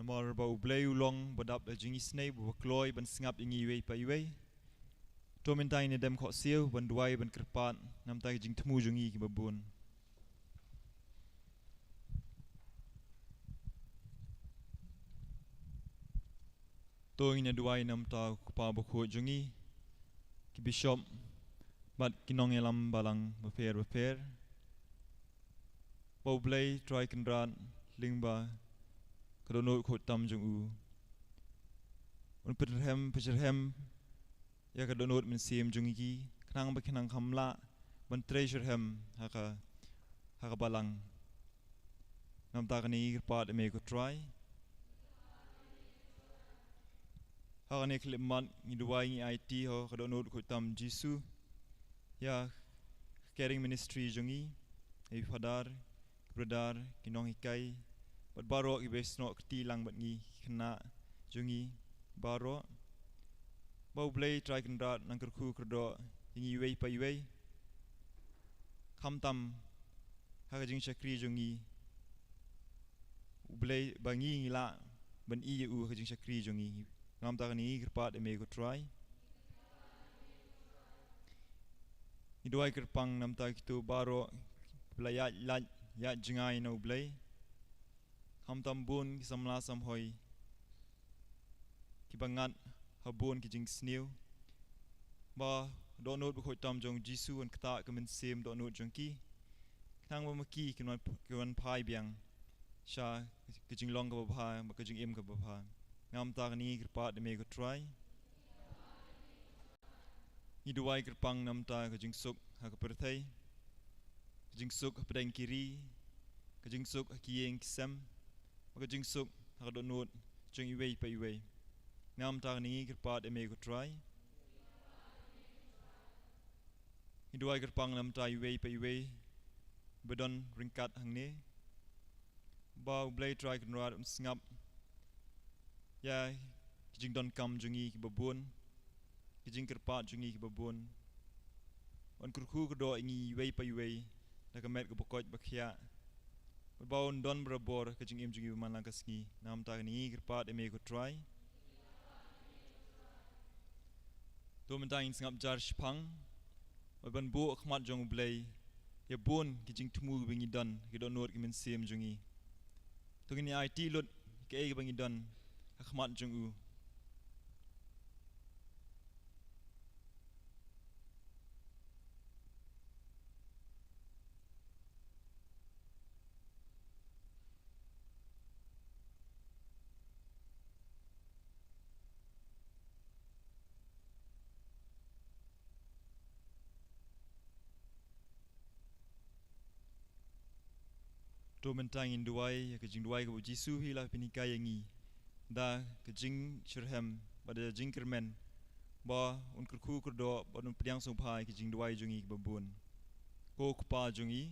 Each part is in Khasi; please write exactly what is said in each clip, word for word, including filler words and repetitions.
Namar ba U Blei u long ba dap da jingisynei, ba kloi ban sngap ïa ngi iwei pa iwei. To mynta ngin ïa dem khohsiew ban duwai ban kyrpad namar ki jingthmu jong ngi kiba bun. To ngin ïa duwai namar u Kpa bakhuid jong ngi, ki bishop bad ki nongïalam balang bapher bapher. Ba U Blei Trai Kynrad lyngba ka dohnud khuid tam jong u, un pynrhem pynrhem ïa ka dohnud mynsiem jong ki, khnang ba kin nang kham lah ban trei shitrhem ha ka, ha ka balang. Namar kane ngi kyrpad ïa me ko Trai. Ha kane ka khyllipmat ngi duwai ngi aiti ha ka dohnud khuid tam Jisu ïa ka caring ministry jong ngi, ïa i Father, ki brother, ki nonghikai bad baroh kiba snoh kti lang bad ngi, ki khynnah jong ngi baroh. Ba U Blei Trai Kynrad un nang kyrkhu kyrdoh ïa ngi iwei pa iwei, khamtam ha ka jingshakri jong ngi. U Blei, ba ngi ngi lah ban ïoh ïa u ha ka jingshakri jong ngi. Namar kane ngi kyrpad ïa me ko Trai. Ngi duwai kyrpang namar kito baroh kiba la ïaid lait ïaid jngai na U Blei, khamtam bun ki samla samhoi kiba ngat ha bun ki jingsniew. Ba dohnud bakhuid tam jong Jisu un ktah ka mynsiem dohnud jong ki, khnang ba ma ki kin wan, kin wan phai biang sha ka jinglong kaba bha bad ka jingim kaba bha. Namar kane ngi kyrpad ïa me ko Trai. Ngi duwai kyrpang namar ka jingsuk ha ka pyrthei, ka jingsuk hapdeng ki ri, ka jingsuk ha ki ïing ki sem, bad ka jingsuk ha ka dohnud jong iwei pa iwei. Namar kane ngi kyrpad ïa me ko Trai. Ngi duwai kyrpang namar iwei pa iwei ba don ryngkat hangne. Ba U Blei Trai Kynrad un sngap ïa ki jingdonkam jong ngi kiba bun, ki jingkyrpad jong ngi kiba bun. Un kyrkhu kyrdoh ïa ngi iwei pa iwei da ka met kaba koit ba khiah, bad ba un don barabor ka jingim jong ngi ba man la ka sngi. Namar kane ngi kyrpad ïa me ko Trai. To mynta ngin sngap jar shiphang bad ban buh ha khmat jong U Blei ïa bun ki jingthmu ba ngi don ha ki dohnud ki mynsiem jong ngi. To ngin ïa aiti lut kaei kaba ngi don ha khmat jong u. To mynta ngin duwai ïa ka jingduwai kaba u Jisu hi la pynhikai ïa ngi da ka jingshitrhem bad da ka jingkyrmen, ba un kyrkhu kyrdoh bad un pdiang sngewbha ïa ka jingduwai jong ngi kiba bun. Ko Kpa jong ngi.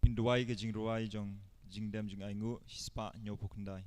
Ngin duwai ka jingrwai jong jingdem jingainguh shispah hynñiewphew khyndai.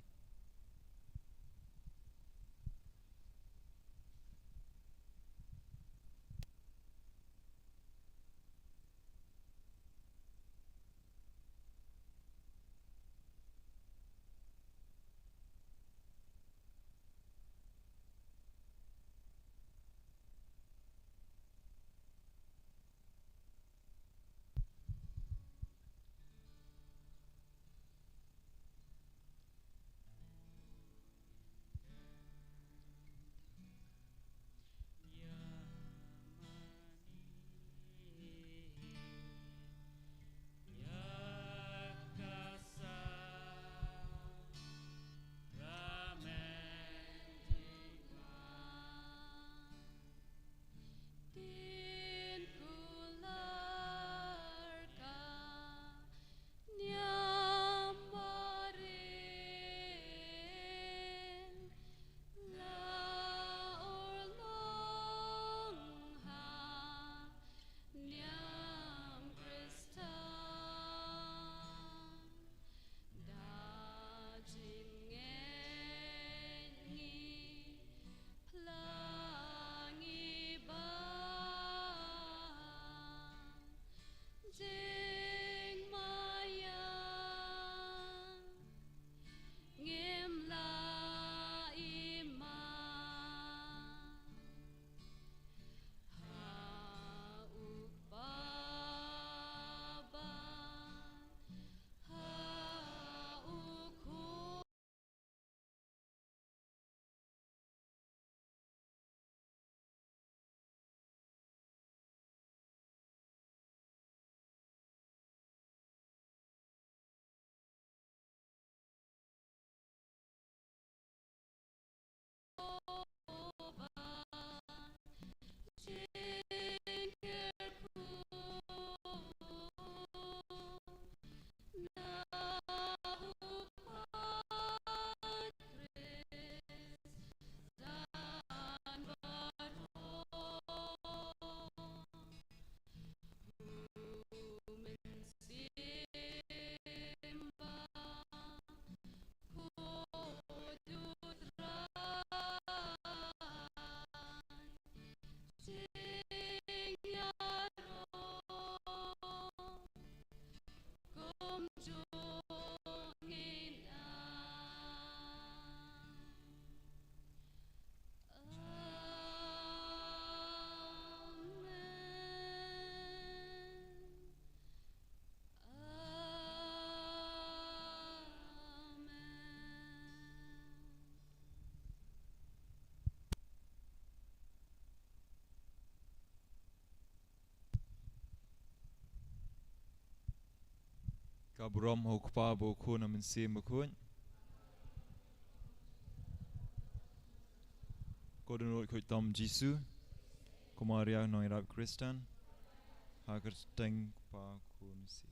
Ka burom ha u Kpa bad u Khun bad u Mynsiem Bakhuid. Ko Dohnud Khuid Tam Jisu, ko Maria Nongïarap Khristan, ha ka kyrteng u Kpa, Khun, Mynsiem.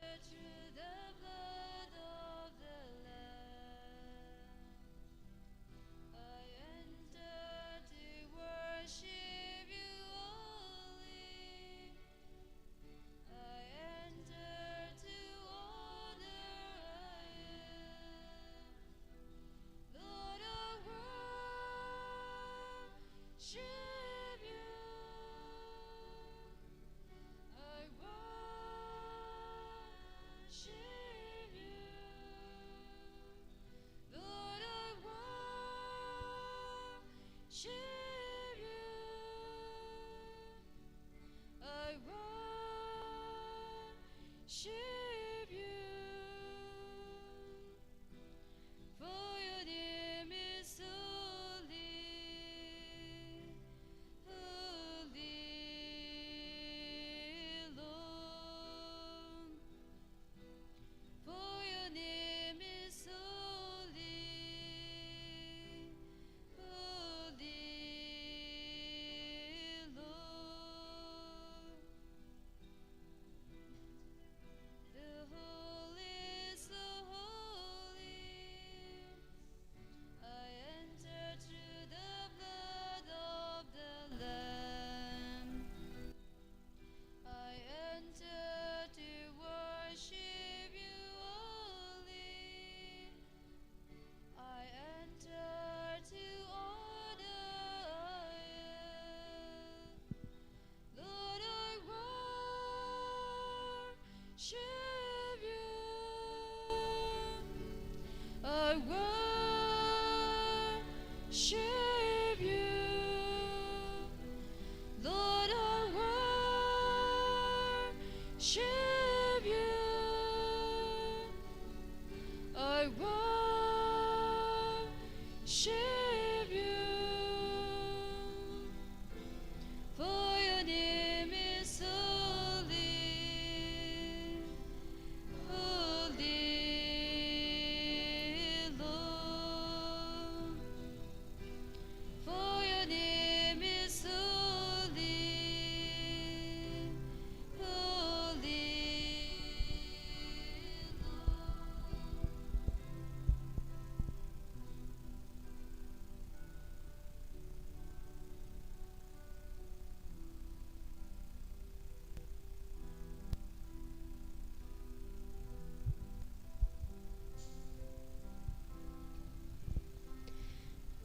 Enter through the blood of the Lamb. I enter to worship you only. I enter to honor you. Lord, I worship you. I worship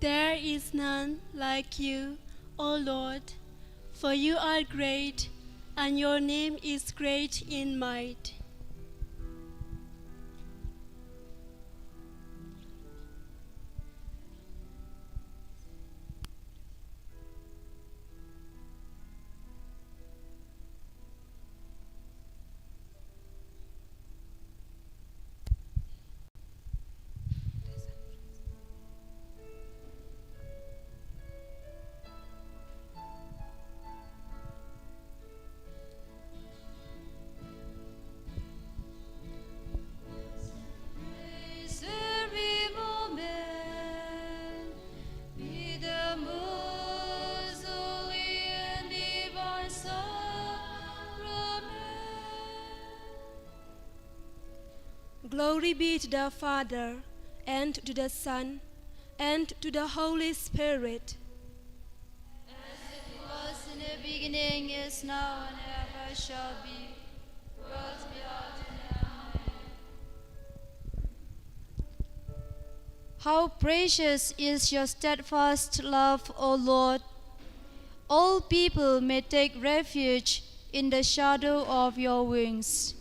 There is none like you, O Lord, for you are great, and your name is great in might. Praise every moment. Be the most holy and divine sacrament. Glory be to the Father, and to the Son, and to the Holy Spirit. As it was in the beginning, is now, and ever shall be, world without end. Amen. How precious is your steadfast love, O Lord! All people may take refuge in the shadow of your wings.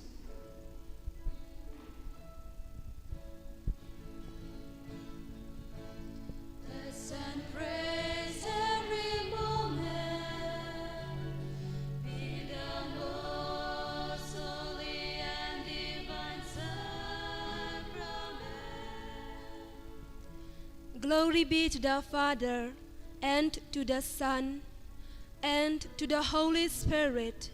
Bless and praise every moment. Be the most holy and divine sacrament. Glory be to the Father, and to the Son, and to the Holy Spirit.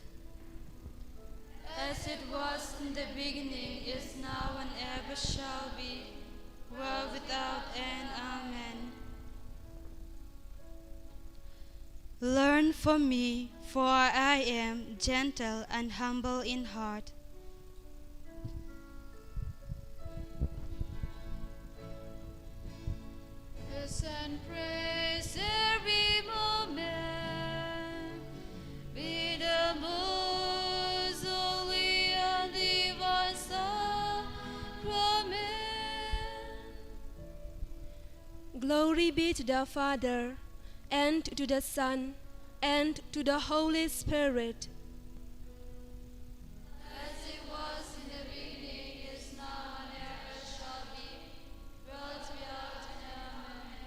As it was in the beginning, is now, and ever shall be, world without end. Amen. Learn from me, for I am gentle and humble in heart. Bless and praise every moment. Be the most holy and divine sacrament. Glory be to the Father, and to the Son, and to the Holy Spirit. As it was in the beginning, is now, and ever shall be, world without end. Amen.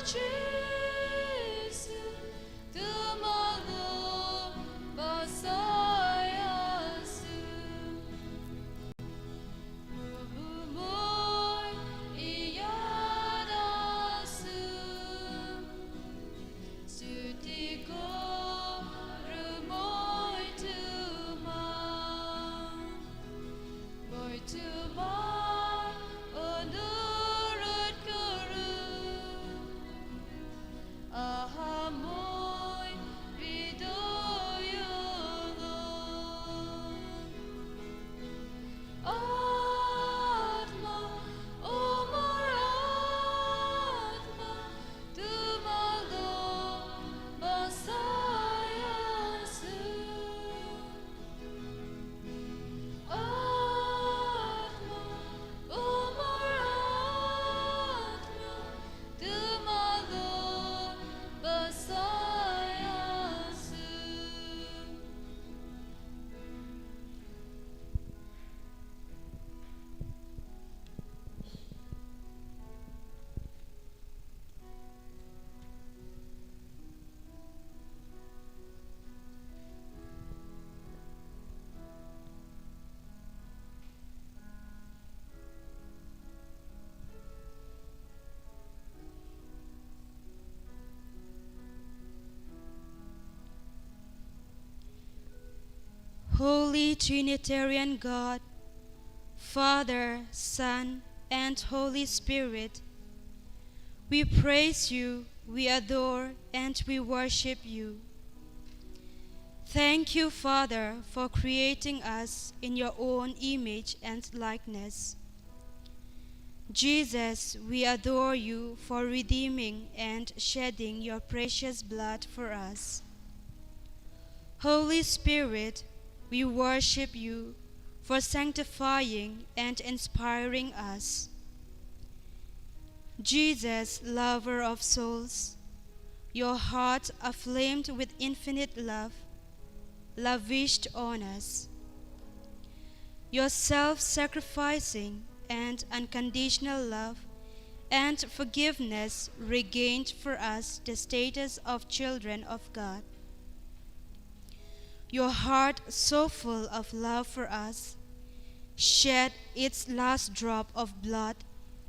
Jisu, tu ma long ba sa ïasuk. Rumoi ïa da sum. Suti ko rumoi tu ma. Moi tu ma, o nurut ko ru. Aha moi ri do yo lo. Atma, o mor atma, tu ma long ba sa ïasuk. Atma, o mor atma, tu ma long ba sa ïasuk. Holy Trinitarian God, Father, Son, and Holy Spirit, we praise you, we adore, and we worship you. Thank you, Father, for creating us in your own image and likeness. Jesus, we adore you for redeeming and shedding your precious blood for us. Holy Spirit, we worship you for sanctifying and inspiring us. Jesus, lover of souls, your heart aflamed with infinite love, lavished on us. Your self-sacrificing and unconditional love and forgiveness regained for us the status of children of God. Your heart, so full of love for us, shed its last drop of blood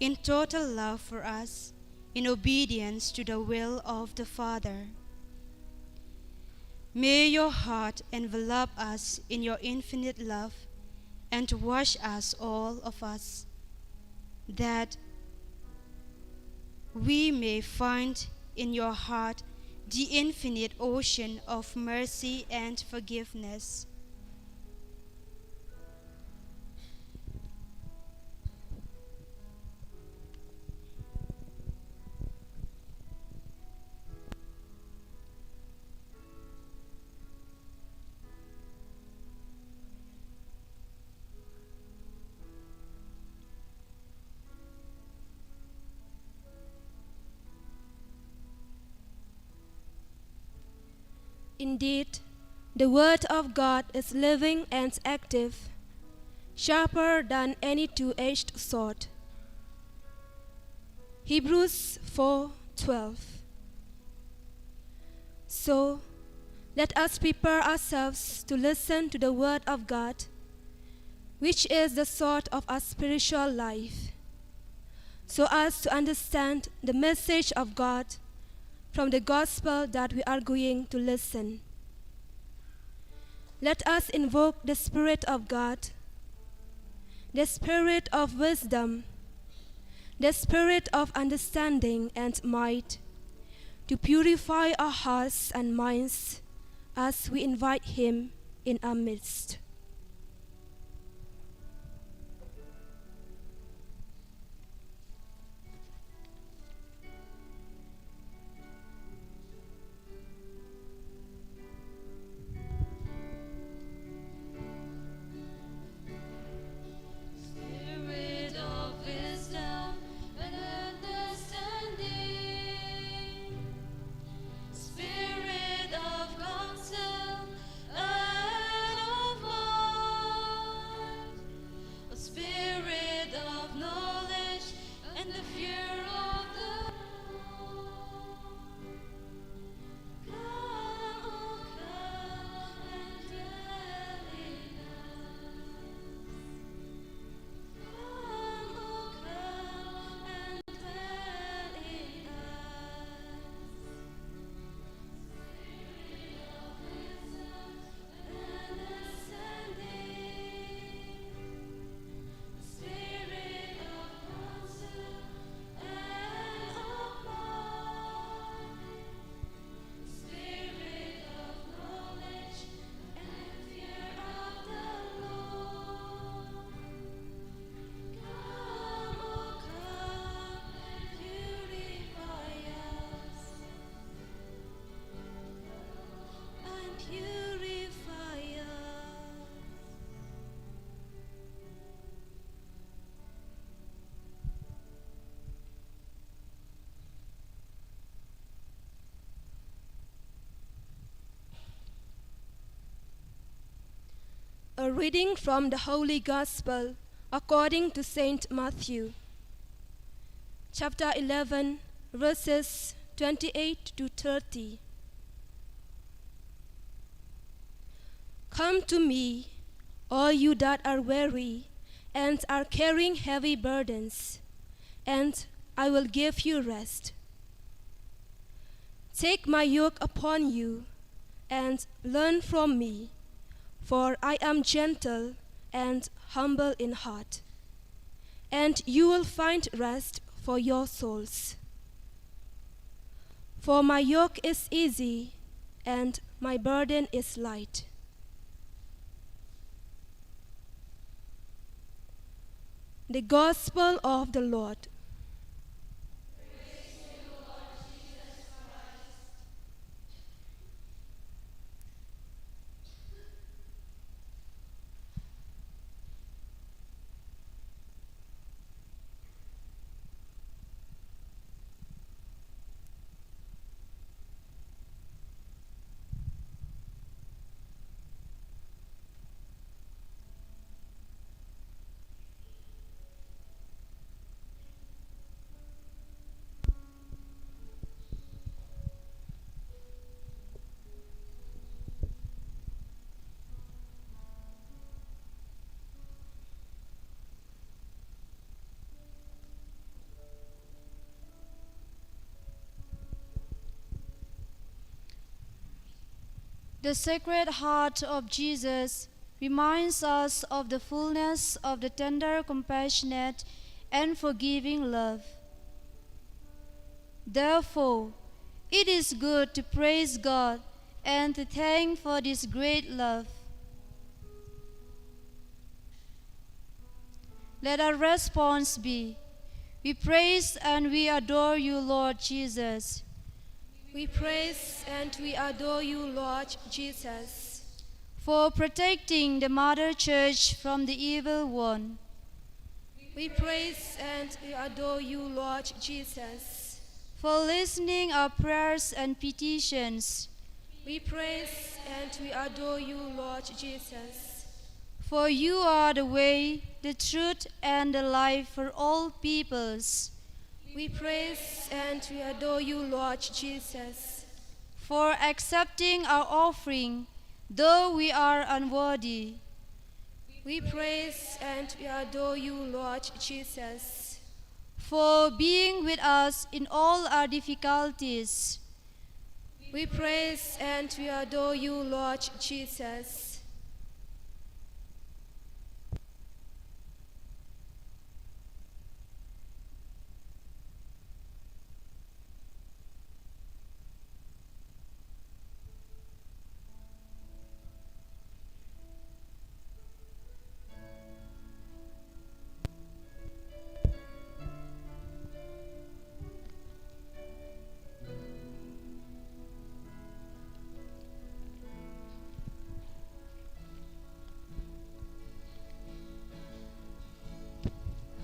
in total love for us, in obedience to the will of the Father. May your heart envelop us in your infinite love and wash us, all of us, that we may find in your heart the infinite ocean of mercy and forgiveness. Indeed, the word of God is living and active, sharper than any two-edged sword. Hebrews four twelve. So, let us prepare ourselves to listen to the word of God, which is the sword of our spiritual life, so as to understand the message of God from the gospel that we are going to listen. Let us invoke the Spirit of God, the Spirit of wisdom, the Spirit of understanding and might, to purify our hearts and minds as we invite Him in our midst. Spirit of wisdom and understanding, Spirit of counsel and of Reading from the Holy Gospel according to Saint Matthew, chapter eleven, verses twenty-eight to thirty. "Come to me, all you that are weary and are carrying heavy burdens, and I will give you rest. Take my yoke upon you and learn from me, for I am gentle and humble in heart, and you will find rest for your souls. For my yoke is easy and my burden is light." The Gospel of the Lord. The Sacred Heart of Jesus reminds us of the fullness of the tender, compassionate, and forgiving love. Therefore, it is good to praise God and to thank for this great love. Let our response be, "We praise and we adore you, Lord Jesus." We praise and we adore you, Lord Jesus. For protecting the Mother Church from the evil one. We praise and we adore you, Lord Jesus. For listening our prayers and petitions. We praise and we adore you, Lord Jesus. For you are the way, the truth, and the life for all peoples. We praise and we adore you, Lord Jesus. For accepting our offering, though we are unworthy. We praise and we adore you, Lord Jesus. For being with us in all our difficulties. We praise and we adore you, Lord Jesus.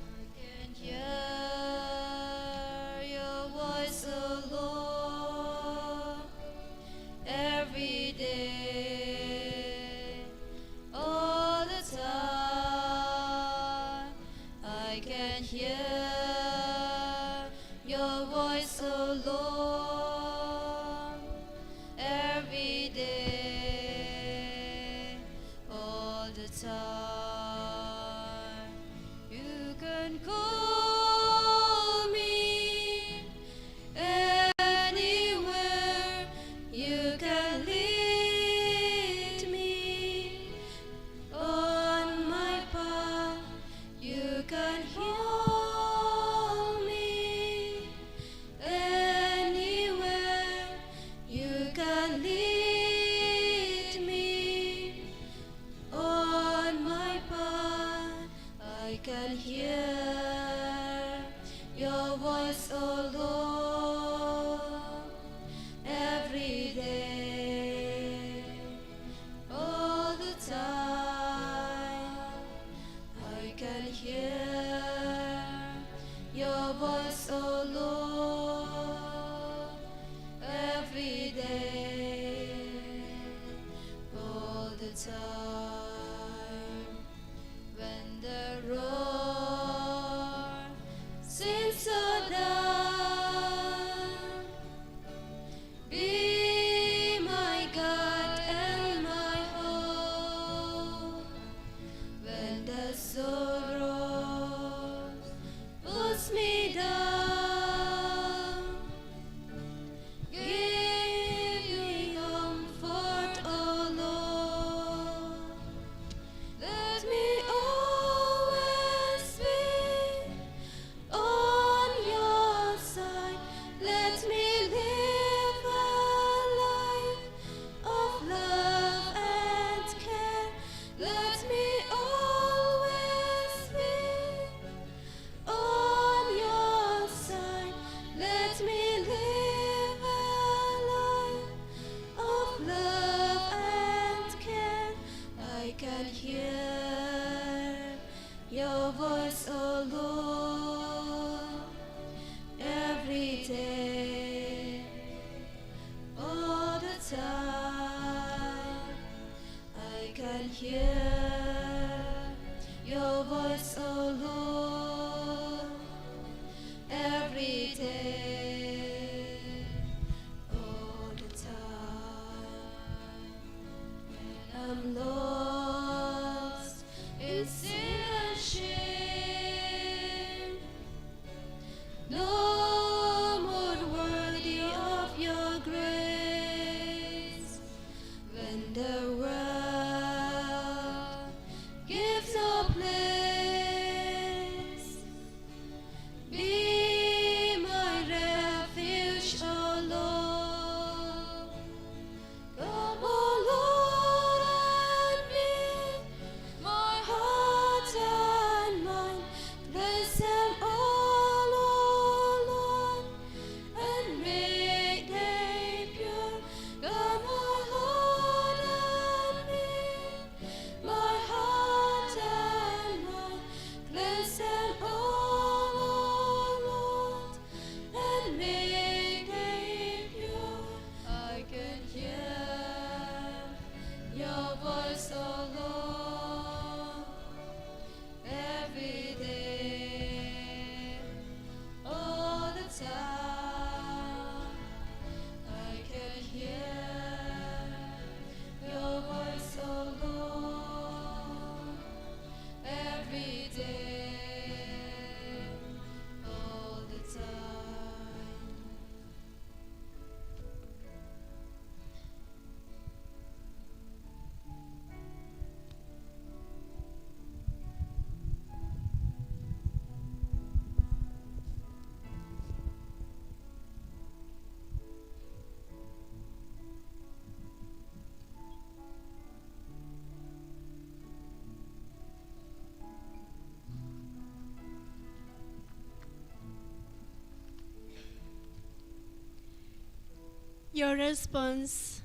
I can hear your voice, O Lord, every day, all the time. I can hear your voice, O Lord, every day, all the time. You can call me anywhere, you can lead me on my path, you can hold me. And Make me pure. I can hear your voice, oh Lord, every day, all the time. I can hear your voice, oh Lord, every day, all the time. Your response: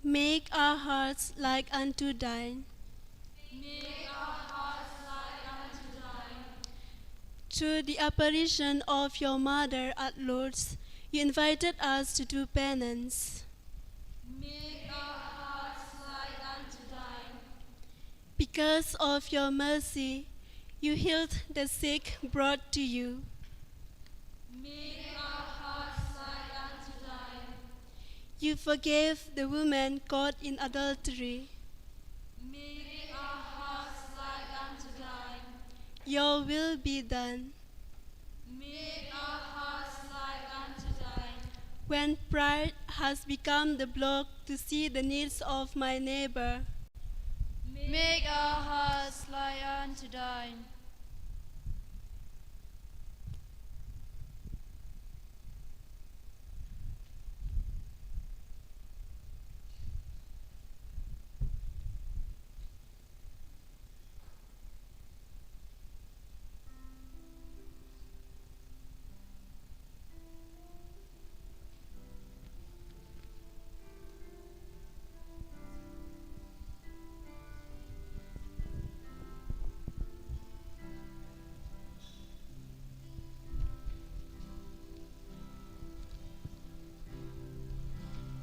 Make our hearts like unto thine. Make our hearts like unto thine. Through the apparition of your mother at Lourdes, you invited us to do penance. Make our hearts like unto thine. Because of your mercy, you healed the sick brought to you. Make our hearts like unto thine. You forgave the woman caught in adultery. Make our hearts like unto thine. Your will be done. Make our hearts like unto thine. When pride has become the block to see the needs of my neighbor. Make our hearts like unto thine.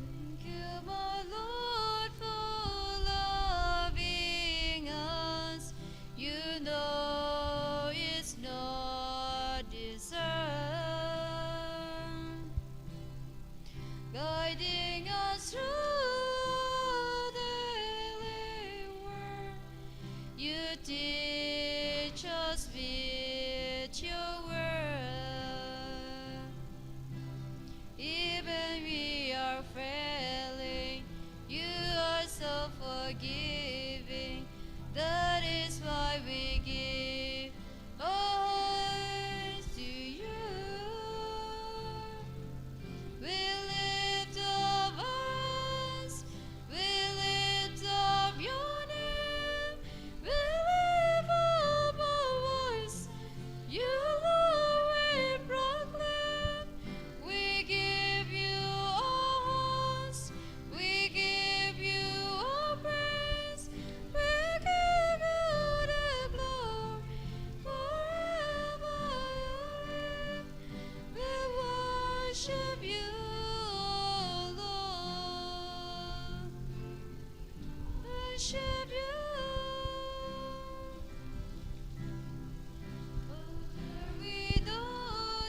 Thank you, my Lord, for loving us. You know it's not deserved. Guiding us through daily work, you teach us with your word. Even we are failing, you are so forgiving. That is why we give our hearts to you. We lift our voice, we lift up your name, we lift up our voice, you Lord we proclaim. We give you our hearts, we give you our praise, we give you the glory. Forever you live, we worship you, O Lord. Worship you. Father, we know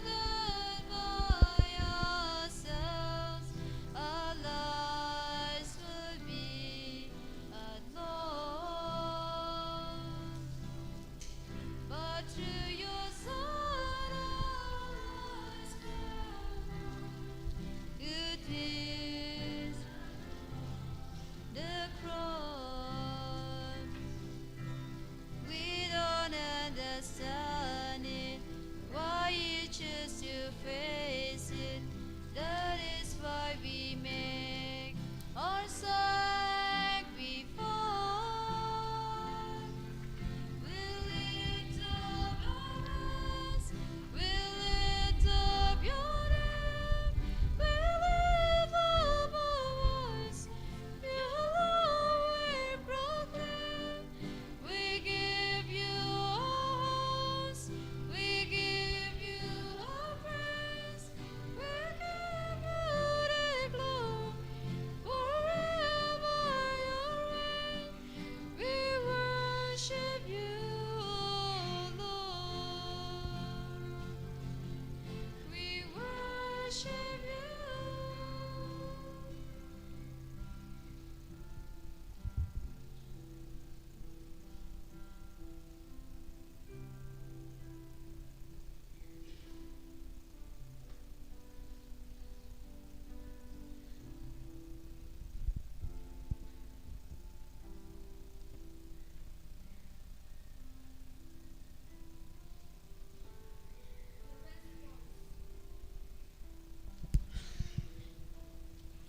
that by ourselves our lives would be at loss. But through your Son, our lives were won. It is the cross.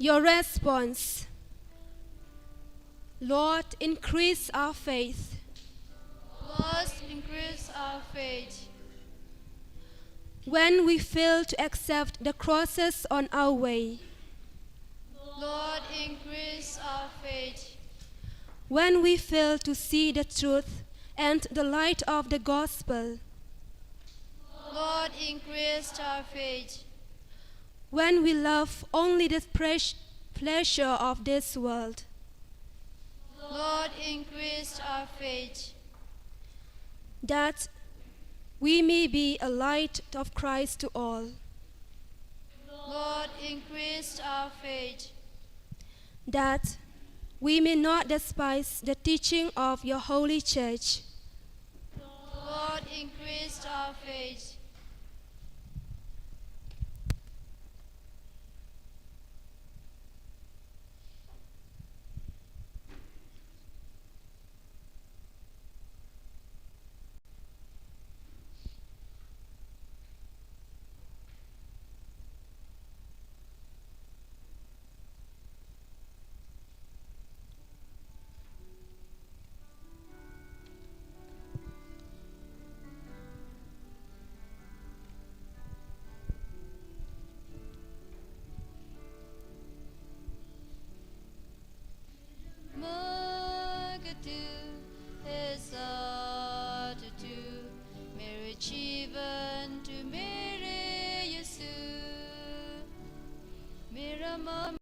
Your response. Lord, increase our faith. Lord, increase our faith. When we fail to accept the crosses on our way. Lord, increase our faith. When we fail to see the truth and the light of the gospel. Lord, increase our faith. When we love only the pres-, pleasure of this world. Lord, increase our faith. That we may be a light of Christ to all. Lord, increase our faith. That we may not despise the teaching of your holy church. Lord, increase our faith. Magatu, Esatatu, Mere Chivan tu Mere Yesu, Mera Mam-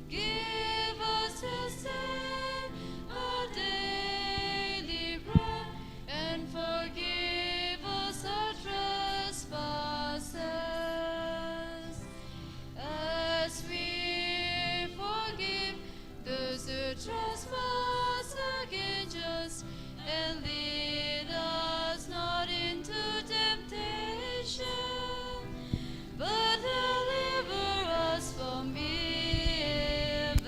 Give us this day our daily bread, and forgive us our trespasses, as we forgive those who trespass against us, and lead us not into temptation, but deliver us from evil.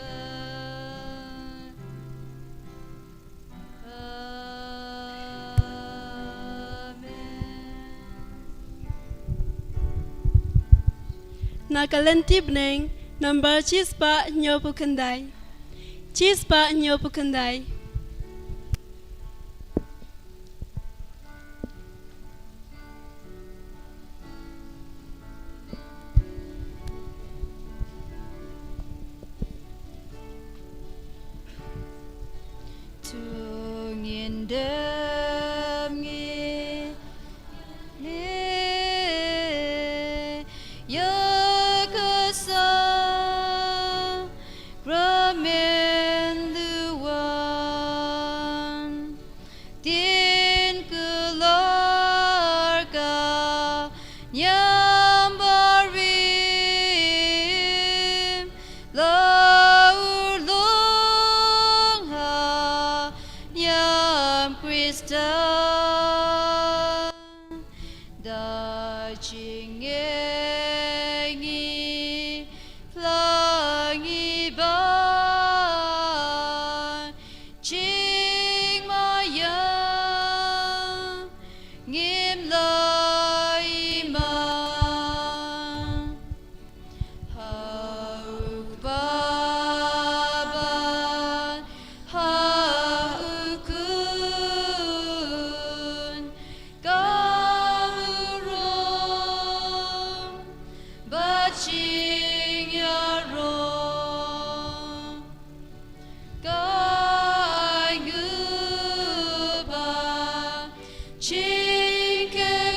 Amen. Na ka lynti bneng, nambar shispah hynñiewphew khyndai. Shispah hynñiewphew khyndai. To ngin dem ngi ne ïa ka sakramen duwan. Tin kulor ka niam barim, la urlong ha niam Khristan. Da jingngeit ngi pla ngi ba jingmaïa ngim la i ma. Ha u Kpa bad ha u Khun ka murong bad jingïaroh. Ka ainguh ba jingkyrkhu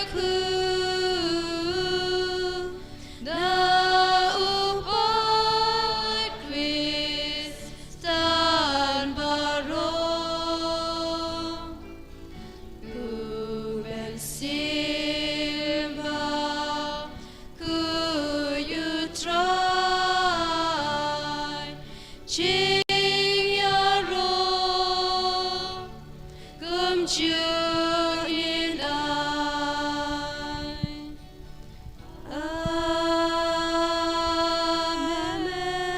na u paid Khristan baroh. U Mynsiem Bakhuid U Trai, jingïaroh kumjuh ngin ai. Amen.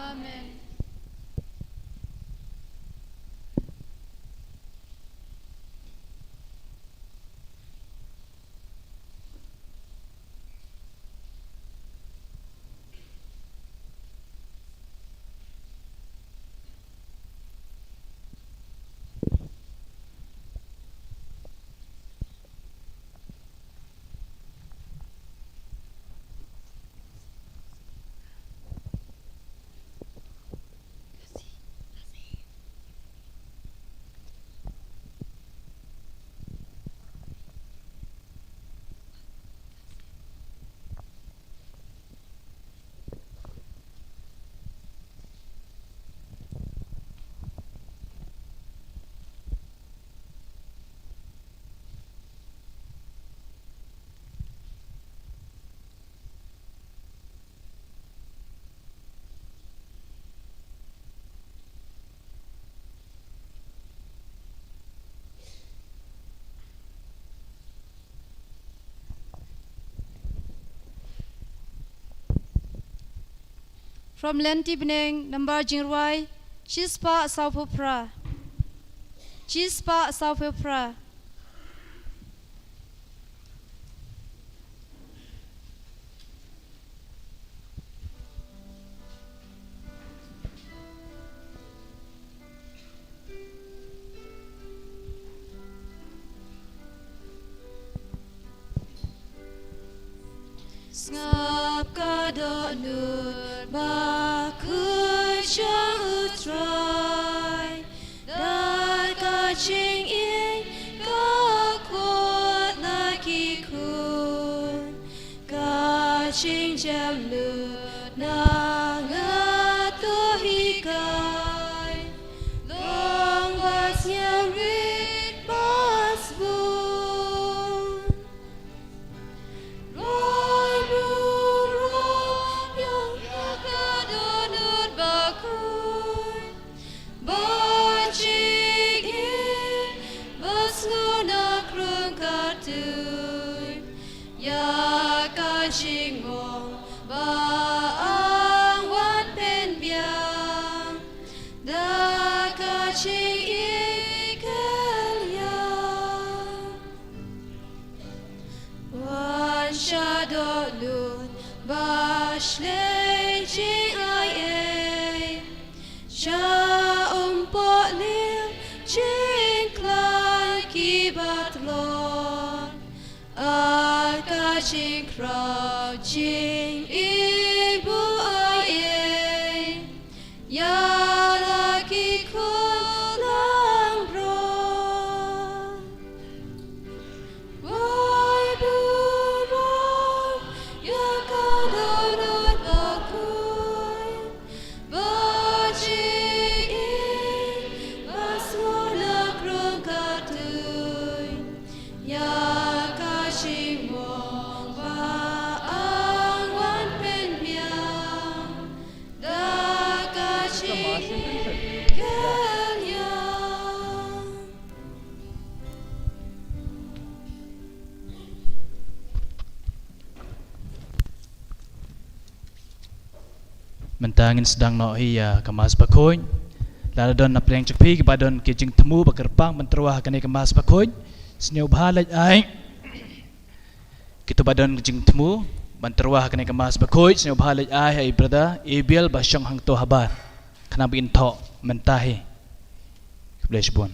Amen. Amen. From Lynti Bneng, nambar jingrwai Shispah sawphew phra. Shispah sawphew phra. Sngap ka dohnud bakhuid jong U Trai, da ka jingïeit ka khot la ki khun, ka jingjemnud na nga to hikai, long ba sngewrit ba sbun. Rai burom ïa ka dohnud bakhuid, ba jingim ba sngewna krung katuid, ïa ka jingmong ba ang wan pynbiang, da ka jingïeit khlaiñ. Wan sha dohnud ba shlei jingai ei, sha umpohliew jingkhlaiñ kiba tlot, ha ka jingkhraw jingim buaid ei, ïa la ki khun langbrot. Wai burom ïa ka dohnud bakhuid, ba jingim ba sngewna krung katuid, ïa ka jingmong ba ang wan pynbiang, da ka jingkhlaiñ. Mynta ngin sdang noh hi ïa ka Mass Bakhuid. Lada don na pdeng jong phi kiba don ki jingthmu ba kyrpang ban tyrwa ha kane ka Mass Bakhuid, sngewbha leit ai. Kito ba don jingthmu ban tyrwa ha kane ka Mass Bakhuid, sngewbha leit ai ha i brother Ebiel ba shong hangto habar, khnang ba kin thoh mynta hi. Khublei shibun.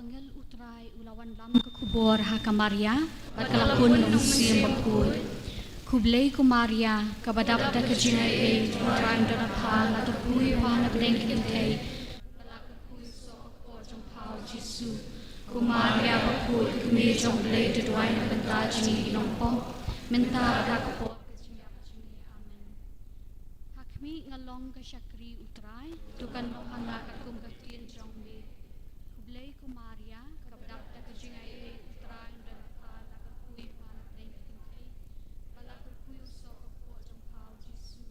Angel U Trai u la wanlam ka khubor ha ka Maria, bad ka la pun u Mynsiem Bakhuid. Khublei ko Maria, kaba dap da ka jingaiei, U Trai u don bad pha, la kyrkhu ïa pha na pdeng ki kynthei. Bad la kyrkhu ïa u soh ka kpoh jong pha u Jisu. Ko Maria bakhuid, ko Kmie jong U Blei, to duwai na ka bynta jong ngi ki nongpop, mynta bad ha ka por ka jingïap jong ngi. Amen. Ha khmih nga long ka shakri U Trai, to kan long ha nga katkum ka ktien jong me. Khublei ko Maria, kaba dap da ka jingaiei, U Trai u don bad pha, la kyrkhu ïa pha na pdeng ki kynthei. Bad la kyrkhu ïa u soh ka kpoh jong pha u Jisu.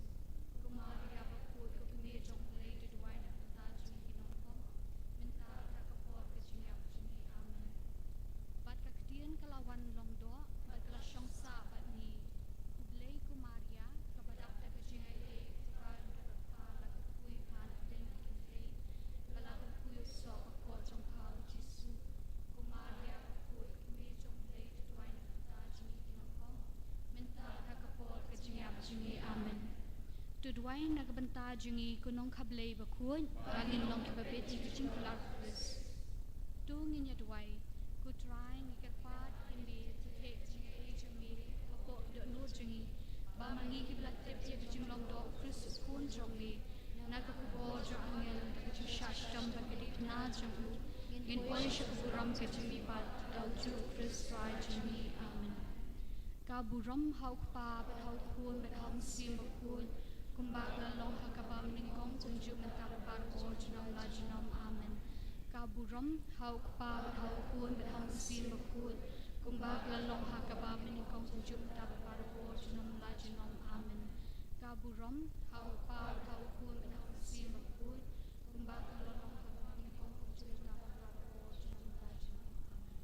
Ko Maria bakhuid, ko Kmie jong U Blei, to duwai na ka bynta jong ngi ki nongpop, mynta bad ha ka por ka jingïap jong ngi. Amen. Bad ka ktien ka la wan long doh, bad ka la shong sah bad ngi. Khublei ko Maria, kaba dap da ka jingaiei, U Trai u don bad pha, la kyrkhu ïa pha na pdeng ki kynthei. Bad la kyrkhu ïa u soh ka kpoh jong pha u Jisu. Ko Maria bakhuid, ko Kmie jong U Blei, to duwai na ka bynta jong ngi ki nongpop, mynta bad ha ka por ka jingïap jong ngi. Amen. To duwai na ka bynta jong ngi ko Nongkha Blei bakhuid, ba ngin long kiba bit ïa ka jingkular Khrist. To ngin ïa duwai. Ko Trai, ngi kyrpad ïa me, to theh ka jingaiei jong me hapoh ki dohnud jong ngi, ba ma ngi kiba la tip ïa ka jinglong doh u Khrist u Khun jong me, na ka khubor jong angel, da ka jingshah shitom bad ka dei na jong u, ngin poi sha ka burom ka jingmihpat da u Jisu Khrist Trai jong ngi. Amen. Ka burom ha u Kpa bad ha u Khun bad ha u Mynsiem Bakhuid, kumba ka la long ha kaba mynnyngkong, kumjuh mynta bad barabor, junom la junom. Amen. Ka burom ha u Kpa bad ha u Khun bad ha u Mynsiem Bakhuid, kumba ka la long ha kaba mynnyngkong, kumjuh mynta bad barabor, junom la junom. Amen. Ka burom ha u Kpa bad ha u Khun bad ha u Mynsiem Bakhuid, kumba ka la long ha kaba mynnyngkong, kumjuh mynta bad barabor, junom la junom. Amen.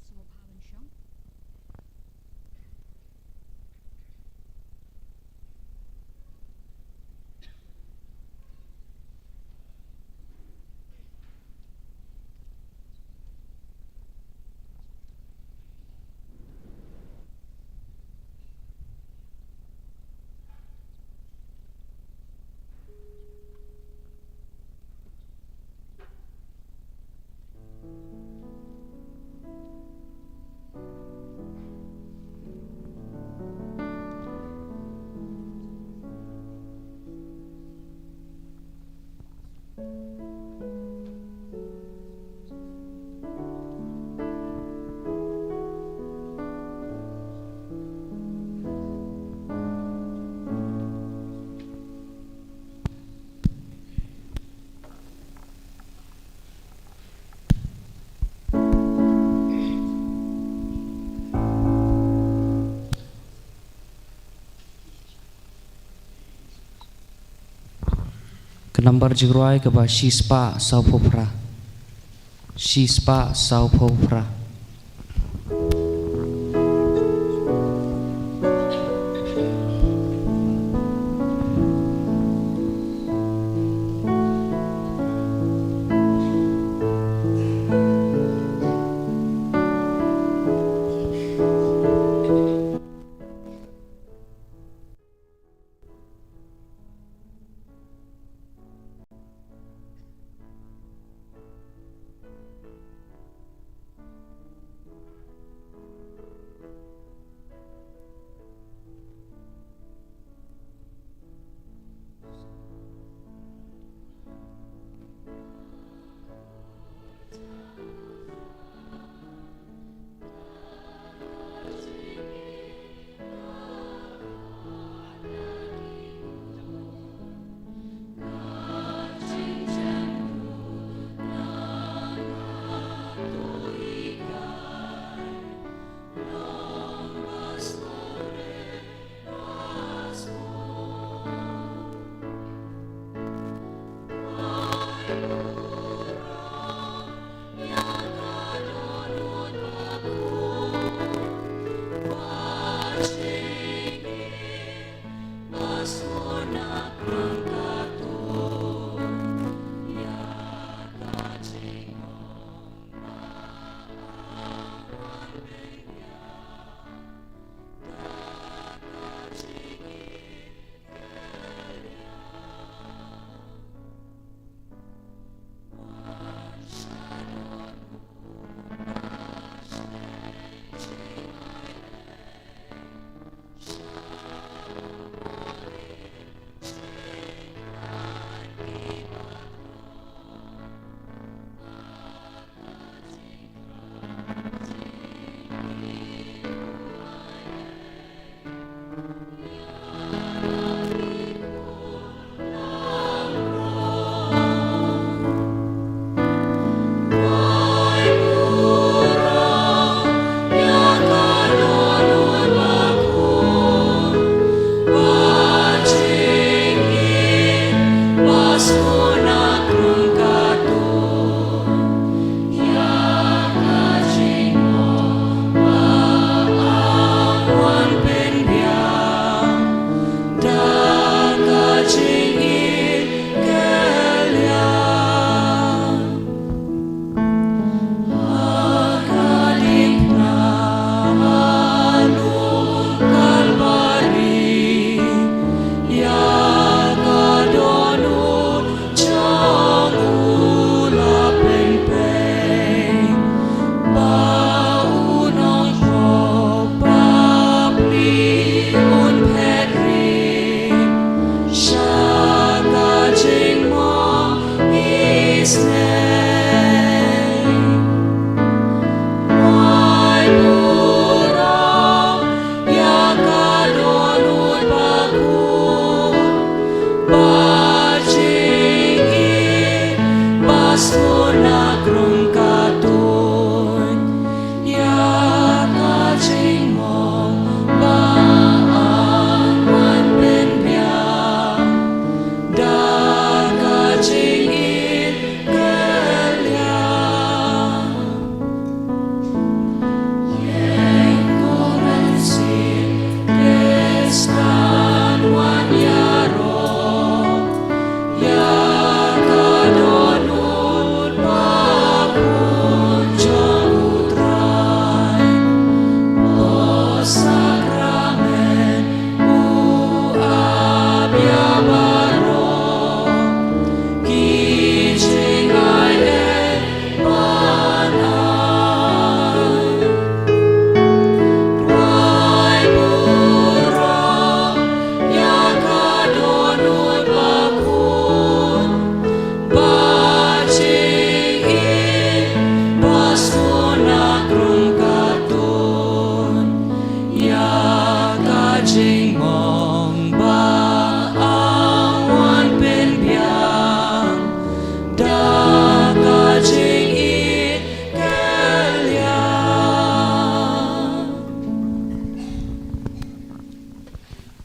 Sngewbha ban shong. Ka nambar jingrwai kaba shispah sawphew phra. Shispah sawphew phra.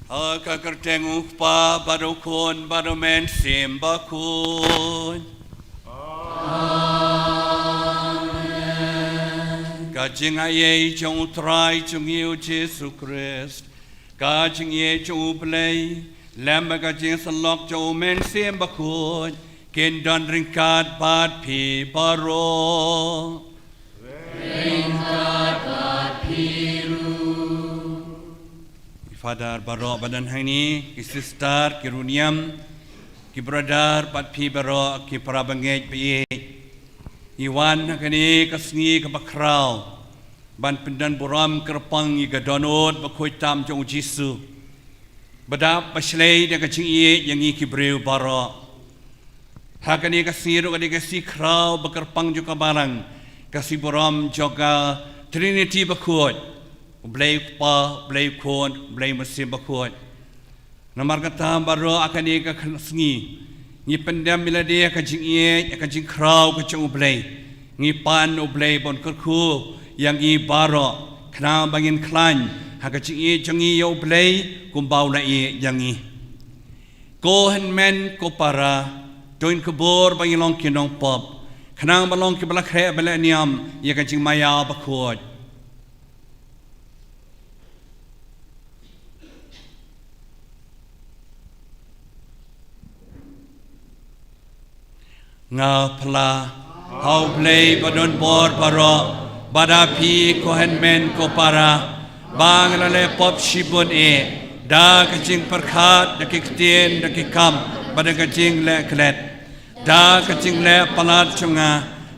Ha ka kyrteng u Kpa bad u Khun bad u Mynsiem Bakhuid. Ka jingaiei jong u Trai jong ngi u Jisu Khrist, ka jingïeit jong u Blei, lem bad ka jingsyllok jong u Mynsiem Bakhuid, kin don ryngkat bad phi baroh. Ryngkat bad phi ruh. I Father baroh ba don hangne, ki sister, ki runiam, ki brother, bad phi baroh ki para bangeit ba ïeit. Ngi wan ha kane ka sngi kaba khraw ban pyndonburom kyrpang ïa ka dohnud bakhuid tam jong u Jisu, ba dap ba shlei da ka jingïeit ïa ngi ki briew baroh. Ha kane ka sngi ruh ka dei ka sngi khraw ba kyrpang jong ka Balang, ka sngi burom jong ka Trinity bakhuid, u Blei u Kpa, u Blei u Khun, u Blei u Mynsiem Bakhuid. Namar kata baroh ha kane ka khan-, sngi, ngi pyndem ïa lade ha ka jingïeit, ha ka jingkhraw ka jong u Blei. Ngi pan u Blei ban kyrkhu ïa ngi baroh, khnang ba ngin khlaiñ ha ka jingïeit jong ngi ïa u Blei kumba u la ïeit ïa ngi. Ko hynmen ko para, to ngin kyrkhu ba ngin long ki nongpop, khnang ban long kiba la khreh bad la niam ïa ka jingmaïa bakhuid. Nga phla ha u Blei ba don bor baroh, bad ha phi ko hynmen ko para, ba nga la leh pop shibun eh, da ka jingpyrkhat, da ki ktien, da ki kam, bad da ka jingleh klet. Da ka jingleh palat jong nga,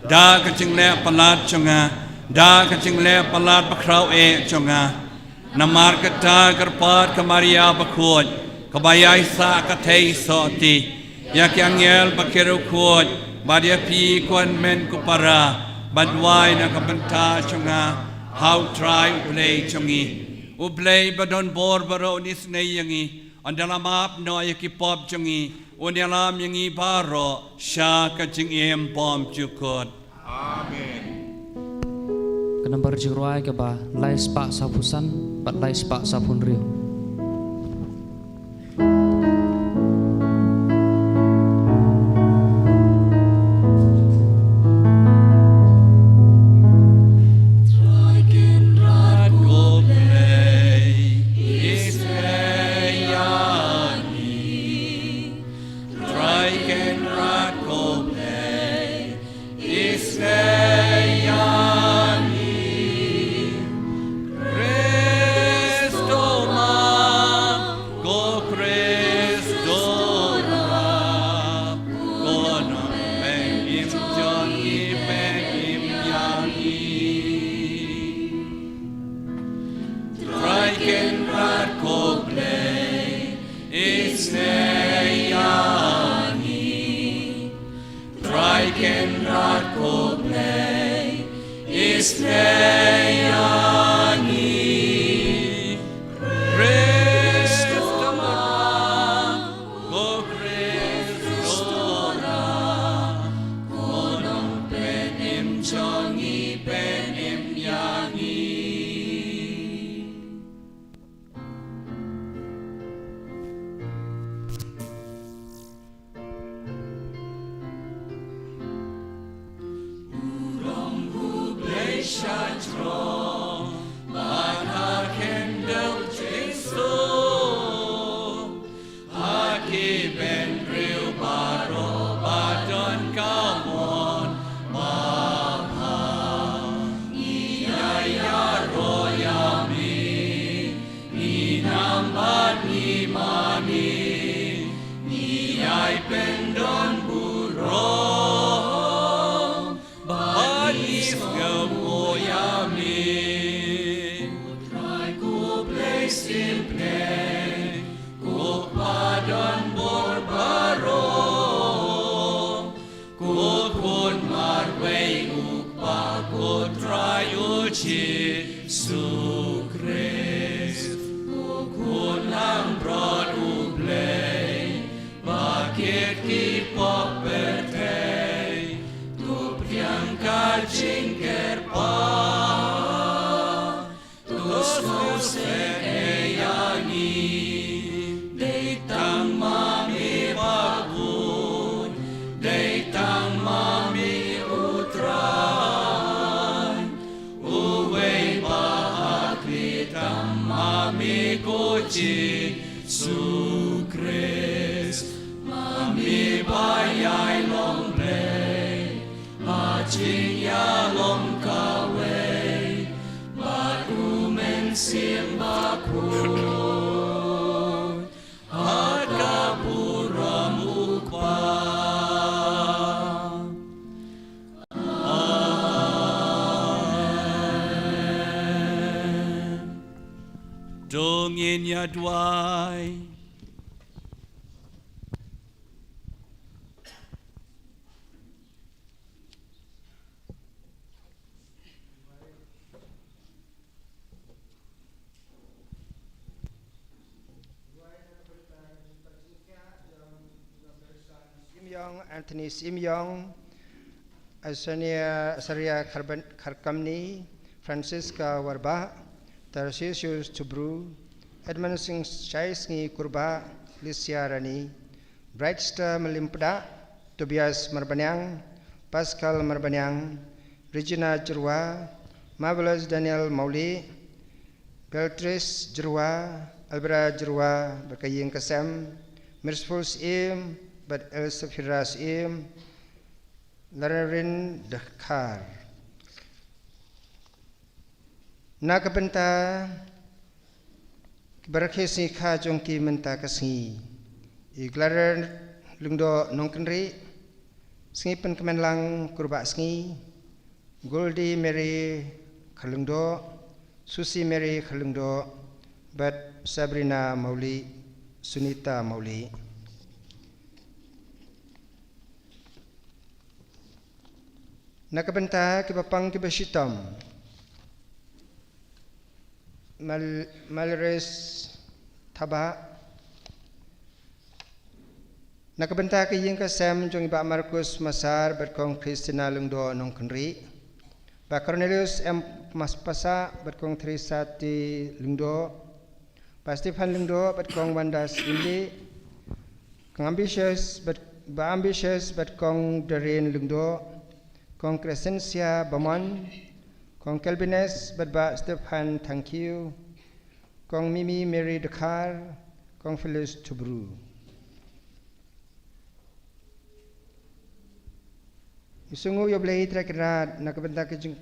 da ka jingleh palat jong nga, da ka jingleh palat bakhraw eh jong nga. Namar kata kyrpad ka Maria bakhuid, kaba ïaisah ka theisotti, ïa ki angel bad ki riewkhuid, bad ïa phi ko hynmen ko para, ban duwai na ka bynta jong nga ha u Trai u Blei jong ngi. U Blei ba don bor baroh un isynei ïa ngi, un da la map noh ïa ki pop jong ngi, un ïalam ïa ngi baroh sha ka jingim bymjukut. Amen. Ka nambar jingrwai kaba lai spah sawphew san bad lai spah sawphew hynriew. Trai Kynrad ko Blei, isynei ïa ngi. Trai Kynrad ko Blei, isynei ïa ngi. Khrist, to ma ko Khrist, to rap, ko nongpynim jong ngi, pynim ïa ngi. Trai Kynrad ko Blei, isynei ïa ngi. Trai Kynrad ko Blei, isynei ïa ngi. Khrist, to ma ko Khrist, to rap, ko nongpynim jong ngi, pynim ïa ngi. U rong U Blei sha jrong, bad ha khyndew jingïasuk. Ha ki bynriew baroh ba don ka mon babha, ngi ïai ïaroh ïa me, ngi nam bad ngi mane, ngi ïai pyndonburom, bad ngi sngewnguh ïa me. Ko Trai ko Blei shimbynta, ko Kpa don bor baroh, ko Khun marwei U Kpa, ko Trai U Jisu Khrist, ko Khun langbrot U Blei, ba kit ki pop pyrthei, to pdiang ka jingkyrpad, to sngewsynei ïa ngi. Tam ma me ko Jisu Khrist, ma me ba ïai long Blei, ha jingïalong kawei bad U Mynsiem Bakhuid, ha ka burom U Kpa. Amen. To ngin ïa duwai. Sim Yong, Anthony Sim Yong, Azaria, Azaria Kharben-, Kharkamni, Francisca Warbah, Tarcisius Tubru, Edmund Singh Shai Sngi Kurbah, Licia Rani, Brightstar Malimpedah, Tobias Marbaniang, Pascal Marbaniang, Regina Jyrwa, Marvelous Daniel Mawlieh, Beatrice Jyrwa, Albera Jyrwa, bad ka ïing ka sem, Merciful Syiem, bad Elsafira Syiem, Lararin Dkhar. Na ka bynta ki barakhe sngi kha jong ki mynta ka sngi, i Gladys Lyngdoh Nongkynrih, Sngi Pynkmenlang Kurbah Sngi, Goldie Mary Kharlyngdoh, Susie Mary Kharlyngdoh, bad Sabrina Mawlieh, Sunita Mawlieh. Na ka bynta kiba pang kiba shitom, Mal-, Malres Thabah. Na ka bynta ka ïing ka sem jong i Bah Markus Masar bad Kong Christina Lyngdoh Nongkynrih, Bah Cornelius M Maspasah bad Kong Theresa T Lyngdoh, Bah Stephen Lyngdoh bad Kong Wanda Syiemlieh, Kong Ambitious bad, Bah Ambitious bad Kong Doreen Lyngdoh, Kong Crescencia Bamon, Kong Kelvines bad Bah Stephen Thangkhiew, Kong Mimi Mary Dkhar, Kong Phyllis Tubru. Ngi sngewnguh ïa U Blei Trai Kynrad na ka bynta ka jing,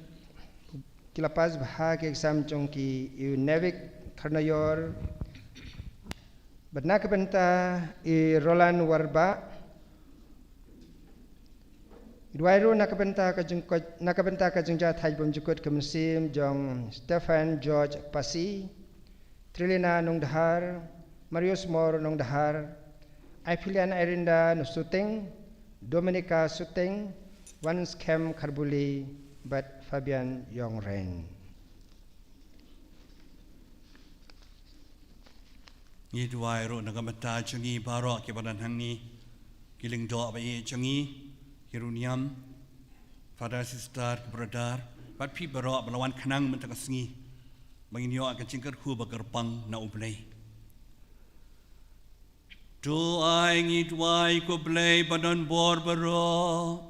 ki la pass bha ki exam jong ki, i Nevik Kharnaior, bad na ka bynta i Roland Warbah. Ngi duwai ruh na ka bynta ka jingkoit, na ka bynta ka jingjahthait bymjukut ka mynsiem jong Stephen George Pasi, Trilina Nongdhar, Marius Mor Nongdhar, Aphilian Irinda Suting, Dominica Suting, Wanskhem Kharbuli, bad Fabian Ïongren. Ngi duwai ruh na ka bynta jong ngi baroh kiba don hangne, ki lyngdoh ba ïeit jong ngi, ki riewniam, father, sister, ki brother, bad phi baroh ba la wan khnang mynta ka sngi, ba ngin ïoh ka jingkyrkhu ba kyrpang na U Blei. To ai ngi duwai ko Blei ba don bor baroh,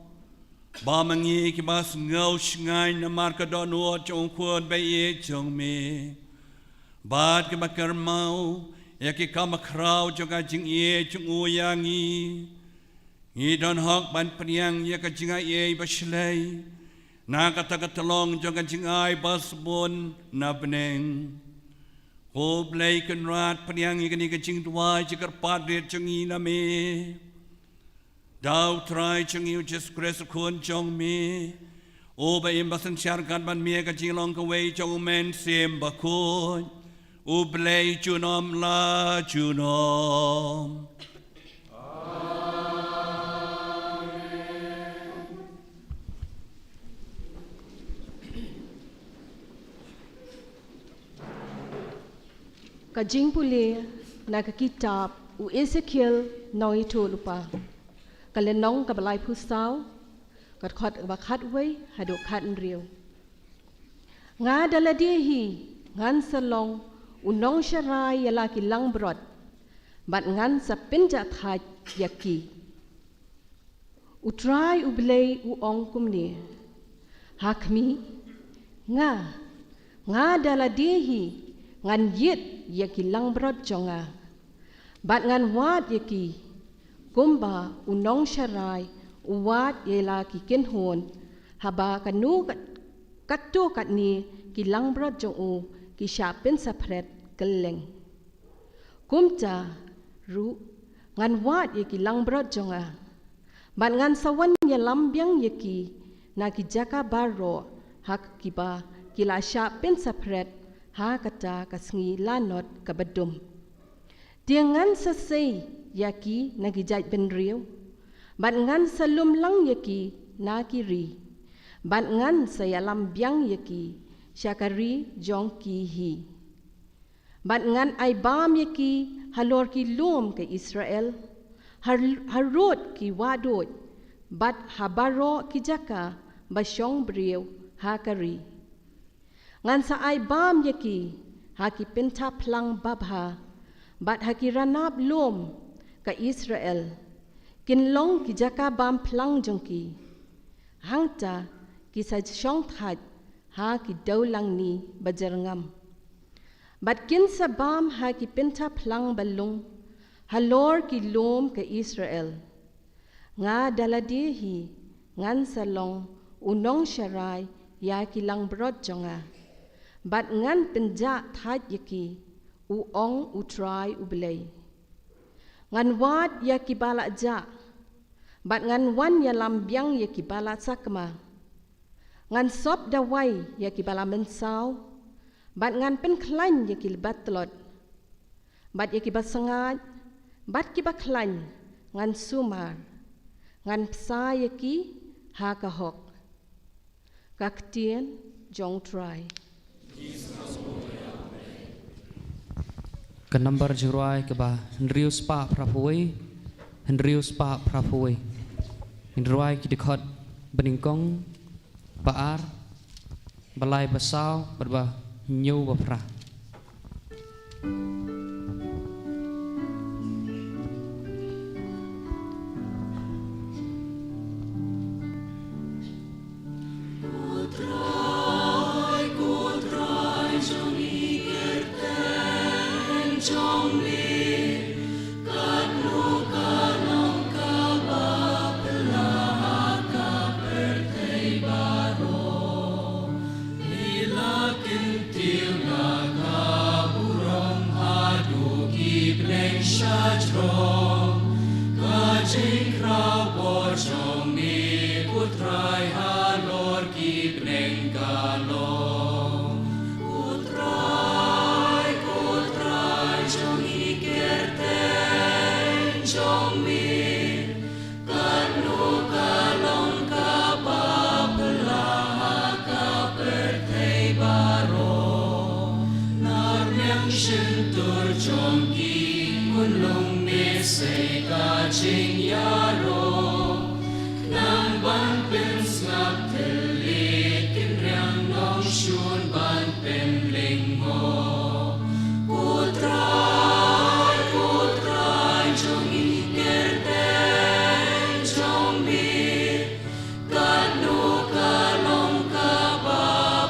ba ma ngi kiba sngew shngaiñ namar ka dohnud jong U Khun ba ïeit jong me, bad kiba kyrmen ïa ki kam khraw jong ka jingïeit jong u ïa ngi, ngi don hok ban pdiang ïa ka jingaiei ba shlei na kata ka tyllong jong ka jingai ba sbun na bneng. Ko Blei Kynrad, pdiang ïa kane ka jingduwai jingkyrpad rit jong ngi na me da U Trai jong ngi U Jisu Khrist U Khun jong me, uba im ba synshar ryngkat bad me ha ka jinglong kawei jong U Mynsiem Bakhuid, U Blei junom la junom. Ka jingpule na ka kitab u Esekiel nongïathuhlypa, ka lynnong kaba laiphew saw, ka dkhot ba khatwei haduh khathynriew. Nga da lade hi ngan sa long u nongsharai ïa la ki langbrot, bad ngan sa pynjahthait ïa ki. U Trai U Blei u ong kumne: Ha khmih, nga, nga da lade hi ngan yit ïa ki langbrot jong nga, bad ngan wad ïa ki kumba u nongsharai u wad ïa la ki kynhun, haba kano kat-, katto katne ki langbrot jong u ki shah pynsaphred kylleng. Kumta ruh ngan wad ïa ki langbrot jong nga, bad ngan sa wan ïalam biang ïa ki na ki jaka baroh ha kiba ki la shah pynsaphred ha kata ka sngi lanot kaba dum. Te ngan sa sei ïa ki na ki jaid bynriew, bad ngan sa lum lang ïa ki na ki ri, bad ngan sa ïalam biang ïa ki sha ka ri jong ki hi. Bad ngan ai bam ïa ki halor ki lum ka Israel, har-, harud ki wahduid, bad ha baroh ki jaka ba shong briew ha ka ri. Ngan sa ai bam ïa ki ha ki pynthap phlang babha, bad ha ki ranab lum ka Israel, kin long ki jaka bam phlang jong ki. Hangta ki sa shong thait ha ki dewlangni ba jyrngam, bad kin sa bam ha ki pynthap phlang ba lung halor ki lum ka Israel. Nga da lade hi ngan sa long u nongsharai ïa ki langbrot jong nga, bad ngan pynjah thait ïa ki, u ong U Trai U Blei. Ngan wad ïa kiba la jah, bad ngan wan ïalam biang ïa kiba la sakma. Ngan sop dawai ïa kiba la mynsaw, bad ngan pynkhlaiñ ïa kiba tlot, bad ïa kiba sngaid, bad kiba khlaiñ ngan sumar. Ngan bsa ïa ki ha ka hok. Ka ktien jong U Trai. Ka nambar jingrwai kaba hynriew spah phra phew wei, hynriew spah phra phew wei. Ngin rwai ki dkhot banyngkong, ba ar, ba lai ba saw, bad ba hynñiew ba phra. Ila kyntiew na ka burom haduh ki bneng sha jrong, ka jingkraw bor jong me ko Trai halor ki bneng ka long. Ko Trai, ko Trai jong ngi, kyrteng jong me, katno ka long kaba phylla ha ka pyrthei baroh. Na rmiang shyntur jong ki khunlung me sei ka jingïaroh. Khnang ban pynsngap thylliej, kynriang nongshun ban pynlyngngoh. Ko Trai, ko Trai jong ngi, kyrteng jong me, katno ka long kaba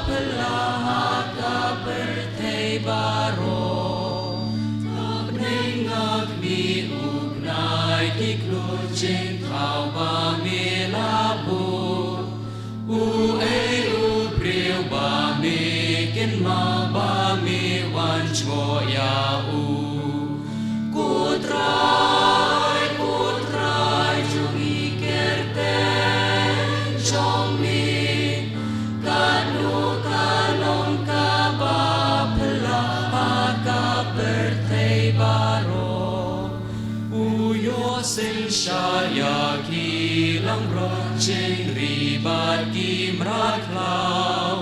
phylla ha ka pyrthei baroh. Ka bneng ha khmih u bnai, ki khlur jingthaw ba me la buh. Uei u briew ba me kynmaw, ba me wan jngoh ïa u? Ko Trai, ko Trai jong ngi, kyrteng jong me, katno ka long kaba phylla ha ka pyrthei baroh. U ïoh synshar ïa ki langbrot jingri bad ki mrad khlaw.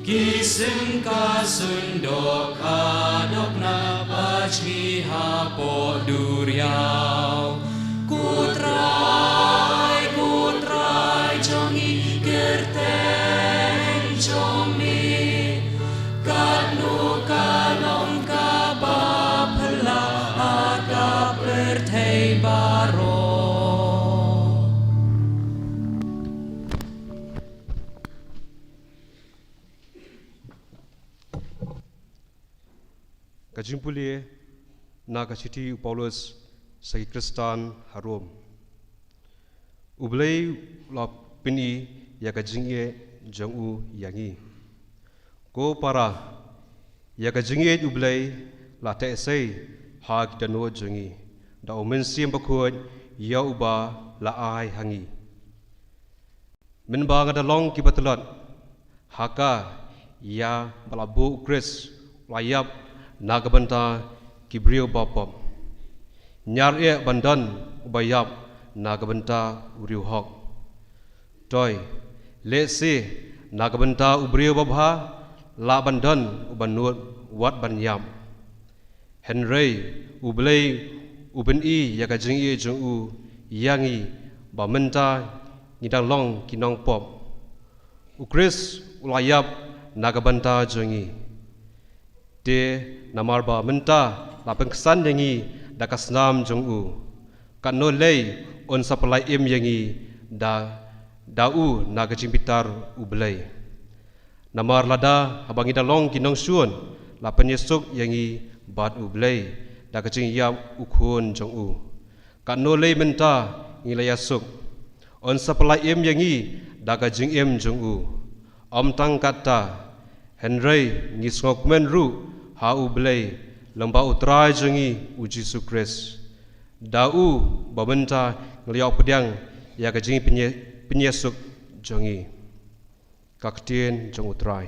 Ki symka sun dohkha dohknap, ba jngi hapoh duriaw. Ko Trai, ko Trai jong ngi, kyrteng jong me, katno ka long kaba phylla ha ka pyrthei baroh. Ka jingpule na ka shithi u Paulus sha ki Khristan ha Rom. U Blei u la pyni ïa ka jingïeit jong u ïa ngi. Ko para, ïa ka jingïeit u Blei la teh sei ha ki dohnud jong ngi da u Mynsiem Bakhuid ïa uba la ai ha ngi. Mynba nga da long kiba tlot, ha ka ïa ba la buh u Khrist u la ïap na ka bynta ki briew bapop. Ñiar eh ban don uba ïap na ka bynta u riewhok. Toi, lehse na ka bynta u briew babha lah ban don uba nud wat ban ïap. Hynrei u Blei u pyni ïa ka jingïeit jong u ïa ngi ba mynta ngi dang long ki nongpop. U Khrist u la ïap na ka bynta jong ngi. Te namar ba mynta la pynksan ïa ngi da ka snam jong u, katno lei un sa pyllait im ïa ngi da, da u na ka jingbitar u Blei. Namar lada haba ngi da long ki nongshun la pynïasuk ïa ngi bad u Blei da ka jingïap u Khun jong u, katno lei mynta ngi la ïasuk, un sa pyllait im ïa ngi da ka jingim jong u. Ym tang katta, hynrei ngi sngewkmen ruh ha u Blei lyngba u Trai jong ngi u Jisu Khrist. Da u ba mynta ngi la ïoh pdiang ïa ka jingpynïa-, pynïasuk jong ngi. Ka ktien jong u Trai.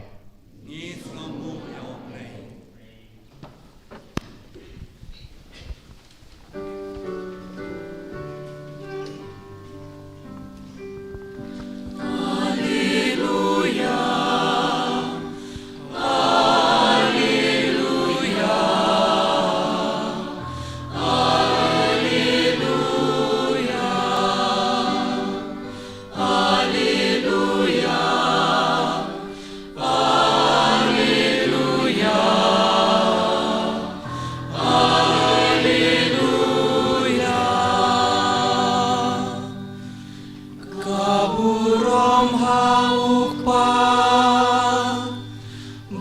Ka burom ha u Kpa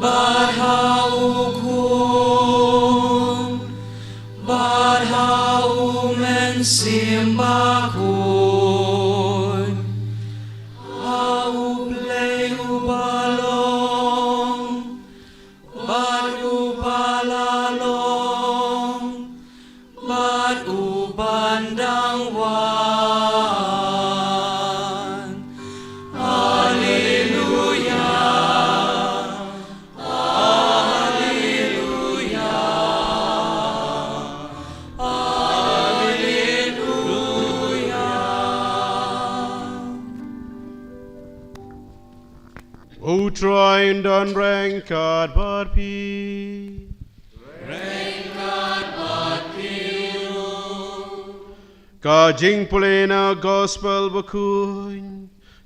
bad ha u Khun bad ha u Mynsiem Bakhuid. Ha u Blei uba long bad uba la long bad uban dang wan. Haleluya. Haleluya. Haleluya. U Trai un don ryngkat bad phi. Ryngkat bad phi ruh. Ka jingpule na Gospel Bakhuid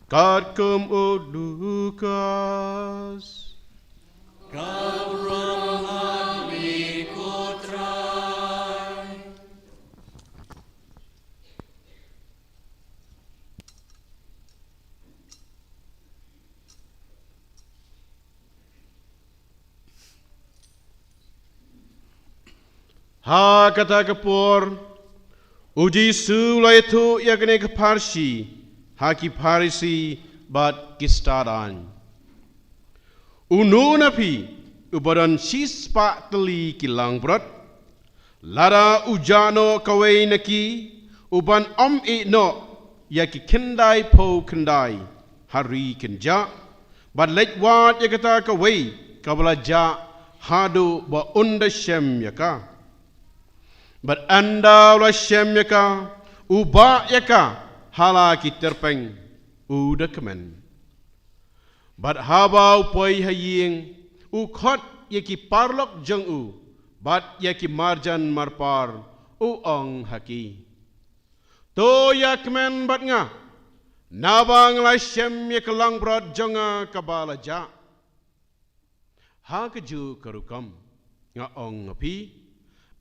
katkum u Lukas. Ka burom ha me ko Trai. Ha kata ka por, u Jisu u la ïathuh ïa kane ka pharshi ha ki Pharisi bad ki stad aiñ. Uno na phi uba don shispah tylli ki langbrot, lada u jah noh kawei na ki, u ban ym ïeh noh ïa ki khyndai phew khyndai ha ri kynjah, bad leit wad ïa kata kawei kaba la jah haduh ba un da shem ïa ka? Bad ynda u la shem ïa ka, u bah ïa ka ha la ki tyrpeng, u da kmen. Bad haba u poi ha ïing, u khot ïa ki paralok jong u bad ïa ki marjan marpar, u ong ha ki, to ïa kmen bad nga, naba nga la shem ïa ka langbrot jong nga kaba la jah. Ha kajuh ka rukom, nga ong ha phi,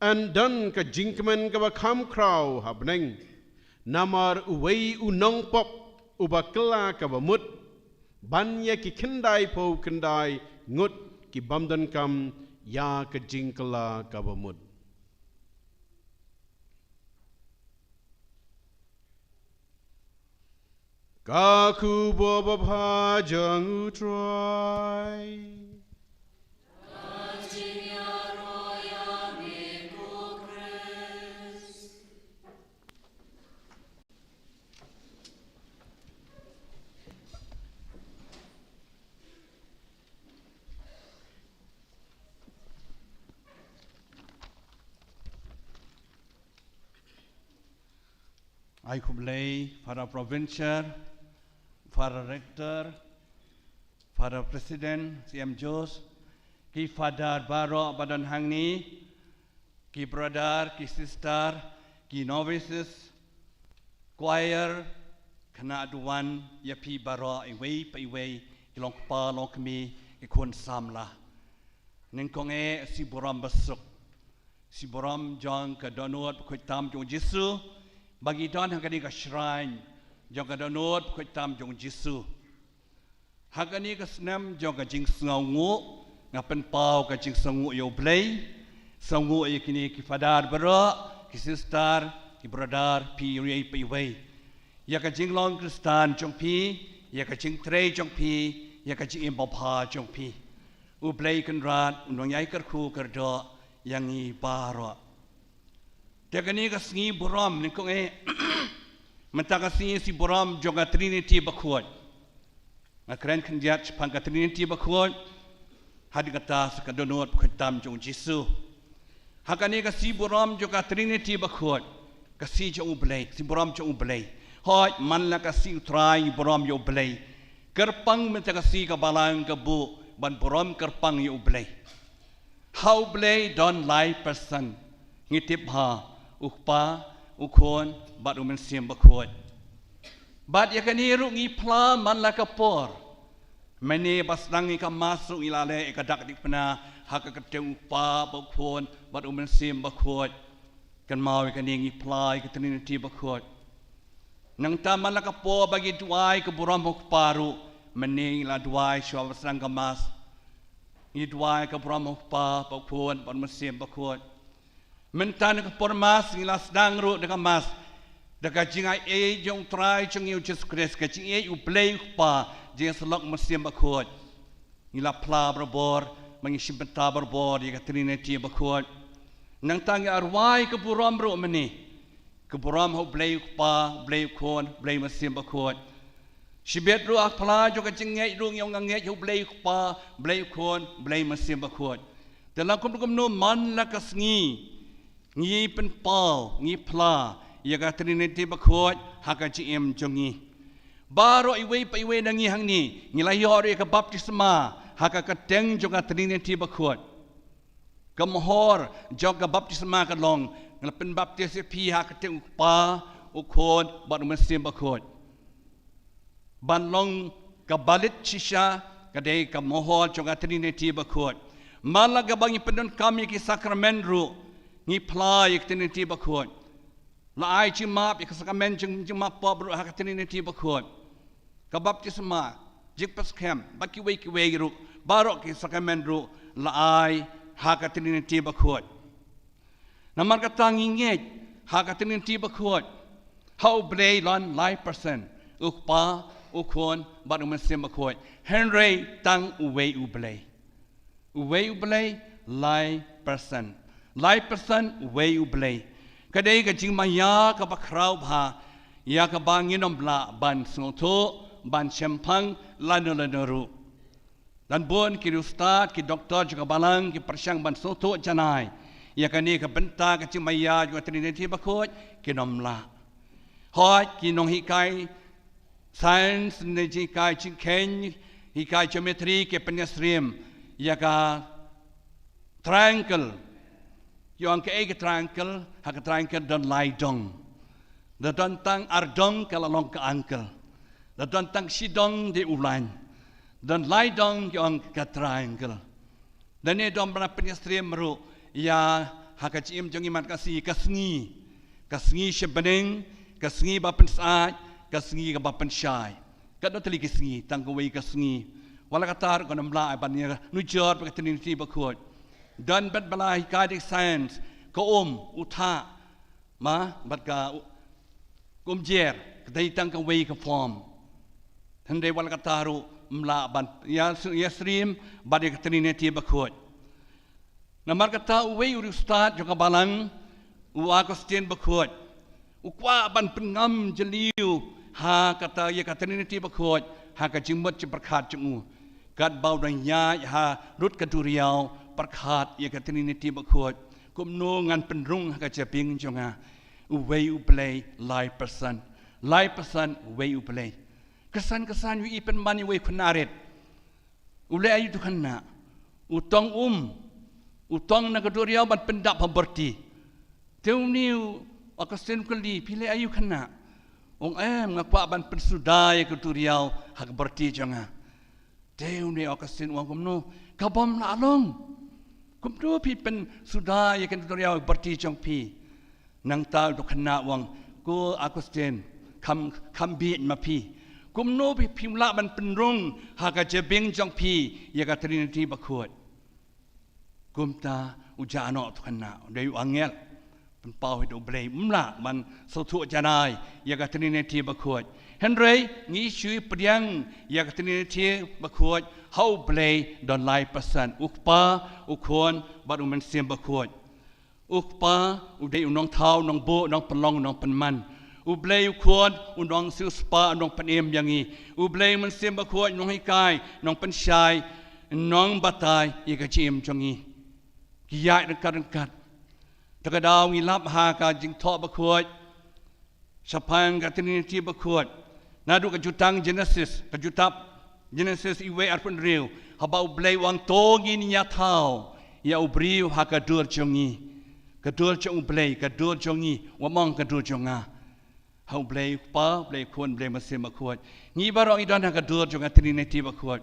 yn don ka jingkmen kaba kham khraw ha bneng, namar uwei u nongpop uba kylla kaba mut ban ïa ki khyndai phew khyndai ngut ki bymdonkam ïa ka jingkylla ka bamut. Ka khubor babha jong U Trai. Ai khublei, Father Provincial, Father Rector, Father President, C M Jos, ki Father baroh ba don hangne, ki brother, ki sister, ki novices, choir, khynnah duwan, ïa phi baroh, iwei pa iwei, ki long kpa, long kmie, ki khun samla. Nyngkong eh, shi burom basuk. Shi burom jong ka dohnud bakhuid tam jong U Jisu, ba ngi don ha kane ka shrine jong ka dohnud bakhuid tam jong U Jisu. Ha kane ka snem jong ka jingsngewnguh, nga pynpaw ka jingsngewnguh ïa U Blei, sngewnguh ïa kine ki Father baroh, ki sister, ki brother, phi iwei pa iwei. Ïa ka jinglong Khristan jong phi, ïa ka jingtrei jong phi, ïa ka jingim babha jong phi. U Blei Kynrad un nang ïai kyrkhu kyrdoh ïa ngi baroh. Te kane ka sngi burom, nyngkong eh, mynta ka sngi shi burom jong ka Trinity Bakhuid. Nga kren khyndiat shaphang ka Trinity Bakhuid, hadien kata sa ka dohnud bakhuid tam jong U Jisu. Ha kane ka shi burom jong ka Trinity Bakhuid, ka shi jong U Blei, shi burom jong U Blei. Hooid, man la ka shi U Trai, burom ïa U Blei. Kyrpang mynta ka shi ka balang ka buh ban burom kyrpang ïa U Blei. Ha U Blei don lai person. Ngi tip ha, U Kpa, U Khun, bad U Mynsiem Bakhuid. Bad ïa kane ruh ngi phla man la ka por. Mynne ba sdang ïa ka Mass ruh ngi la leh ïa ka dak dikpna, ha ka kyrteng U Kpa, bad U Khun, bad U Mynsiem Bakhuid. Kynmaw ïa kane, ngi phla ïa ka Trinity Bakhuid. Nangta man la ka por ba ngi duwai ka burom U Kpa ruh, mynne ngi la duwai shuwa ba sdang ka Mass. Ngi duwai ka burom U Kpa, bad U Khun, bad U Mynsiem Bakhuid. Mynta na ka por Mass ngi la sdang ruh da ka Mass, da ka jingaiei jong U Trai jong ngi U Jisu Khrist, ka jingaiei U Blei U Kpa, jingïasyllok U Mynsiem Bakhuid. Ngi la phla barabor, ba ngi shim bynta barabor ïa ka Trinity Bakhuid. Nangta ngi la rwai ka burom ruh mynne. Ka burom ha U Blei U Kpa, U Blei U Khun, U Blei U Mynsiem Bakhuid. Shibit ruh ha ka phla jong ka jingngeit ruh ngi ong, nga ngeit ha U Blei U Kpa, U Blei U Khun, U Blei U Mynsiem Bakhuid. Te la kumno kumno man la ka sngi, ngi pynpaw, ngi phla ïa ka Trinity Bakhuid ha ka jingim jong ngi. Baroh iwei pa iwei na ngi hangne, ngi la ïoh ruh ïa ka baptisma ha ka kyrteng jong ka Trinity Bakhuid. Ka mohor jong ka baptisma ka long, nga la pynbaptis ïa phi ha ka kyrteng U Kpa, U Khun, bad U Mynsiem Bakhuid. Ban long ka balit shisha, ka dei ka mohor jong ka Trinity Bakhuid. Man la kaba ngi pyndonkam ïa ki sakramen ruh, ngi phla ïa ka Trinity Bakhuid. La ai jingmap ïa ka sakramen jing, jingmap pop ruh ha ka Trinity Bakhuid. Ka baptisma, jingpyrshang, bad kiwei kiwei ruh, baroh ki sakramen ruh, la ai ha ka Trinity Bakhuid. Namar kata ngi ngeit ha ka Trinity Bakhuid, ha U Blei don lai person, U Kpa, U Khun, bad U Mynsiem Bakhuid. Hynrei tang uwei U Blei. Uwei U Blei, lai person. Lai person, uwei U Blei. Ka dei ka jingmaïa kaba khraw bha, ïa kaba ngin ym lah ban sngewthuh, ban shemphang, lano lano ruh. Don bun ki riewstad, ki doktor jong ka balang, ki pyrshang ban sngewthuh janai ïa kane ka bynta ka jingmaïa jong ka Trinity Bakhuid, kin ym lah. Hooid, ki nonghikai science ne jinghikai jingkheiñ, hikai geometry ki pynïasyriem ïa ka triangle. Ki ong kaei ka triangle, ha ka triangle don lai dong. Da don tang ar dong ka la long ka angle. Da don tang shi dong dei u lain. Don lai dong ki ong ka triangle. Da ne don ba la pynïasyriem ruh ïa ha ka jingim jong ngi man ka sngi, ka sngi. Ka sngi shibneng, ka sngi ba pynsyaid, ka sngi kaba pynshai. Katno tylli ki sngi, tang kawei ka sngi. Wat la katta ruh kan ym lah ban ïa nujor bad ka Trinity Bakhuid. Don bad ba la hikai da ka science, ka um, u thah, ma, bad ka u-, ka um jer, ka dei tang kawei ka form. Hynrei wat la katta ruh, ym lah ban ïa, ïa stream bad ïa ka Trinity Bakhuid. Namar kata uwei u riewstad jong ka balang, u Augustine Bakhuid, u kwah ban pynngam jylliew ha kata ïa ka Trinity Bakhuid ha ka jingmut jingpyrkhat jong u. Katba u dang ïaid ha rud ka duriaw pyrkhat ïa ka Trinity Bakhuid. Kumno ngan pynrung ha ka jabieng jong nga uwei U Blei lai persen. Lai persen uwei U Blei. Kyrsan kyrsan u i pynban ïa uwei u khynnah rit. U leh aïu uto u khynnah? U tong um. U tong na ka duriaw ban pyndap ha byrti. Te une u Augustine u kylli, phi leh aïu khynnah? U ong, em, nga kwah ban pynsuda ïa ka duriaw ha ka byrti jong nga. Te une u Augustine u ong, kumno? Ka bym lah long. Kumno phi pynsuda ïa ka duriaw ha ka byrti jong phi? Nangta uto u khynnah u ong, ko Augustine, kham, kham bieit ma phi. Kumno phi, phim lah ban pynrung ha ka jabieng jong phi ïa ka Trinity Bakhuid? Kumta u jah noh uto u khynnah, u dei u angel pynpaw hi da U Blei, um lah ban sngewthuh janai ïa ka Trinity Bakhuid. Hynrei ngi shu pdiang ïa ka Trinity Bakhuid ha U Blei don lai persen, U Kpa, U Khun bad U Mynsiem Bakhuid. U Kpa u dei u nongthaw, u nongbuh, u nongpynlong, u nongpynman. U Blei U Khun u nongsiewspah, u nongpynim ïa ngi. U Blei U Mynsiem Bakhuid u nonghikai, u nongpynshai, u nongbatai ïa ka jingim jong ngi. Ki ïaid ryngkat ryngkat. Te ka daw ngi lap ha ka Jingthoh Bakhuid shaphang ka Trinity Bakhuid. Naduh ka jutang Genesis, ka jutang Genesis iwei arphew hynriew, haba U Blei u ong to ngin ïa thaw ïa u briew ha ka dur jong ngi. Ka dur jong U Blei, ka dur jong ngi, wat ym ong ka dur jong nga. Ha U Blei U Kpa, U Blei U Khun, U Blei U Mynsiem Bakhuid. Ngi baroh ngi don ha ka dur jong ka Trinity Bakhuid.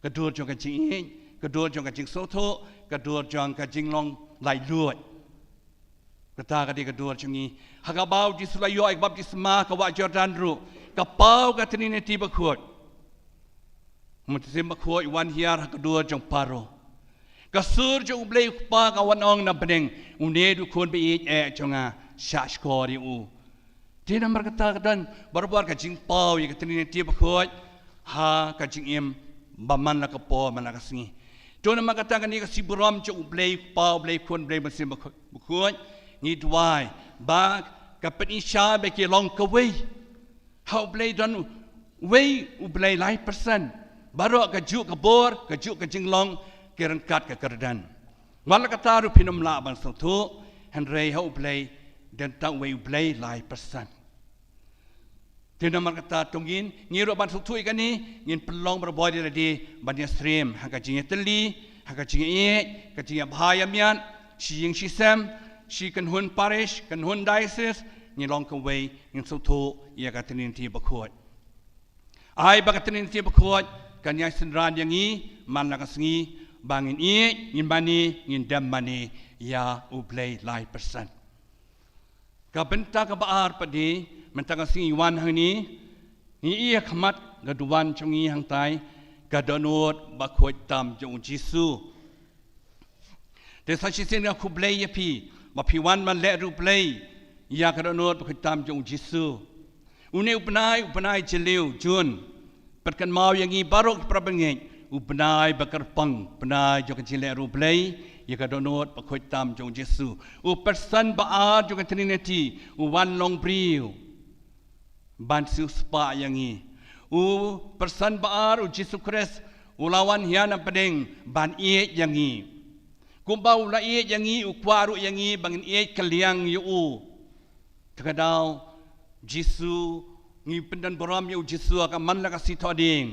Ka dur jong ka jingïeit, ka dur jong ka jingsngewthuh, ka dur jong ka jinglong laitluid. Kata ka dei ka dur jong ngi. Ha kaba U Jisu u la ïoh ïa ka baptisma ha ka wah Jordan ruh, ka paw ka Trinity Bakhuid. U Mynsiem Bakhuid u wan hiar ha ka dur jong u Pharaoh. Ka sur jong U Blei U Kpa ka wan ong na bneng, une u dei u Khun ba ïeit eh jong nga, shahshkor ïa u. Te namar kata ka don barabor ka jingpaw ïa ka Trinity Bakhuid ha ka jingim ba man la ka por man la ka sngi. To namar kata kane ka sngi burom jong U Blei U Kpa, U Blei U Khun, U Blei U Mynsiem Bakhuid, Bakhuid, ngi duwai ba ka pyni sha ba ki long kawei. Ha U Blei don uwei U Blei lai persen. Baroh kajuh ka bor, kajuh ka jinglong, ki ryngkat ka kyrdan. Wat la katta ruh phin ym lah ban sngewthuh, hynrei ha U Blei don tang uwei U Blei lai persen. Te namar kata to ngin, ngi ruh ban sngewthuh ïa kane, ngin pynlong barabor ïa lade ban ïa stream ha ka jingïatylli, ha ka jingïaieit, ka jingïabha ïamiat, shi ïing shi sem, shi kynhun parish, kynhun diocese, ngi long kawei, ngin sngewthuh ïa ka Trinity Bakhuid. Ai ba ka Trinity Bakhuid kan ïai synran ïa ngi man la ka sngi, ba ngin ïeit, ngin mane, ngin dem mane ïa U Blei lai persen. Ka bynta kaba ar pat de, mynta ka sngi wan hangne, ngi ïa khmat ka duwan jong ngi hangtai, ka dohnud bakhuid tam jong U Jisu. Te sa shisien nga khublei ïa phi ba phi wan ban leh riewblei ïa ka dohnud bakhuid tam jong U Jisu. Une u bnai, u bnai Jylliew, June, pynkynmaw ïa ngi baroh ki parabangeit, u bnai ba kyrpang, bnai jong ka jingleh riewblei ïa ka dohnud bakhuid tam jong U Jisu. U person ba ar jong ka Trinity u wan long briew ban siewspah ïa ngi. U person ba ar, U Jisu Khrist, u la wan hiar na pdeng ban ïeit ïa ngi. Kumba u la ïeit ïa ngi, u kwah ruh ïa ngi ba ngin ïeit kylliang ïa u. Te ka daw Jisu, ngi pyndon burom ïa U Jisu ha ka man la ka sngi Thohdieng.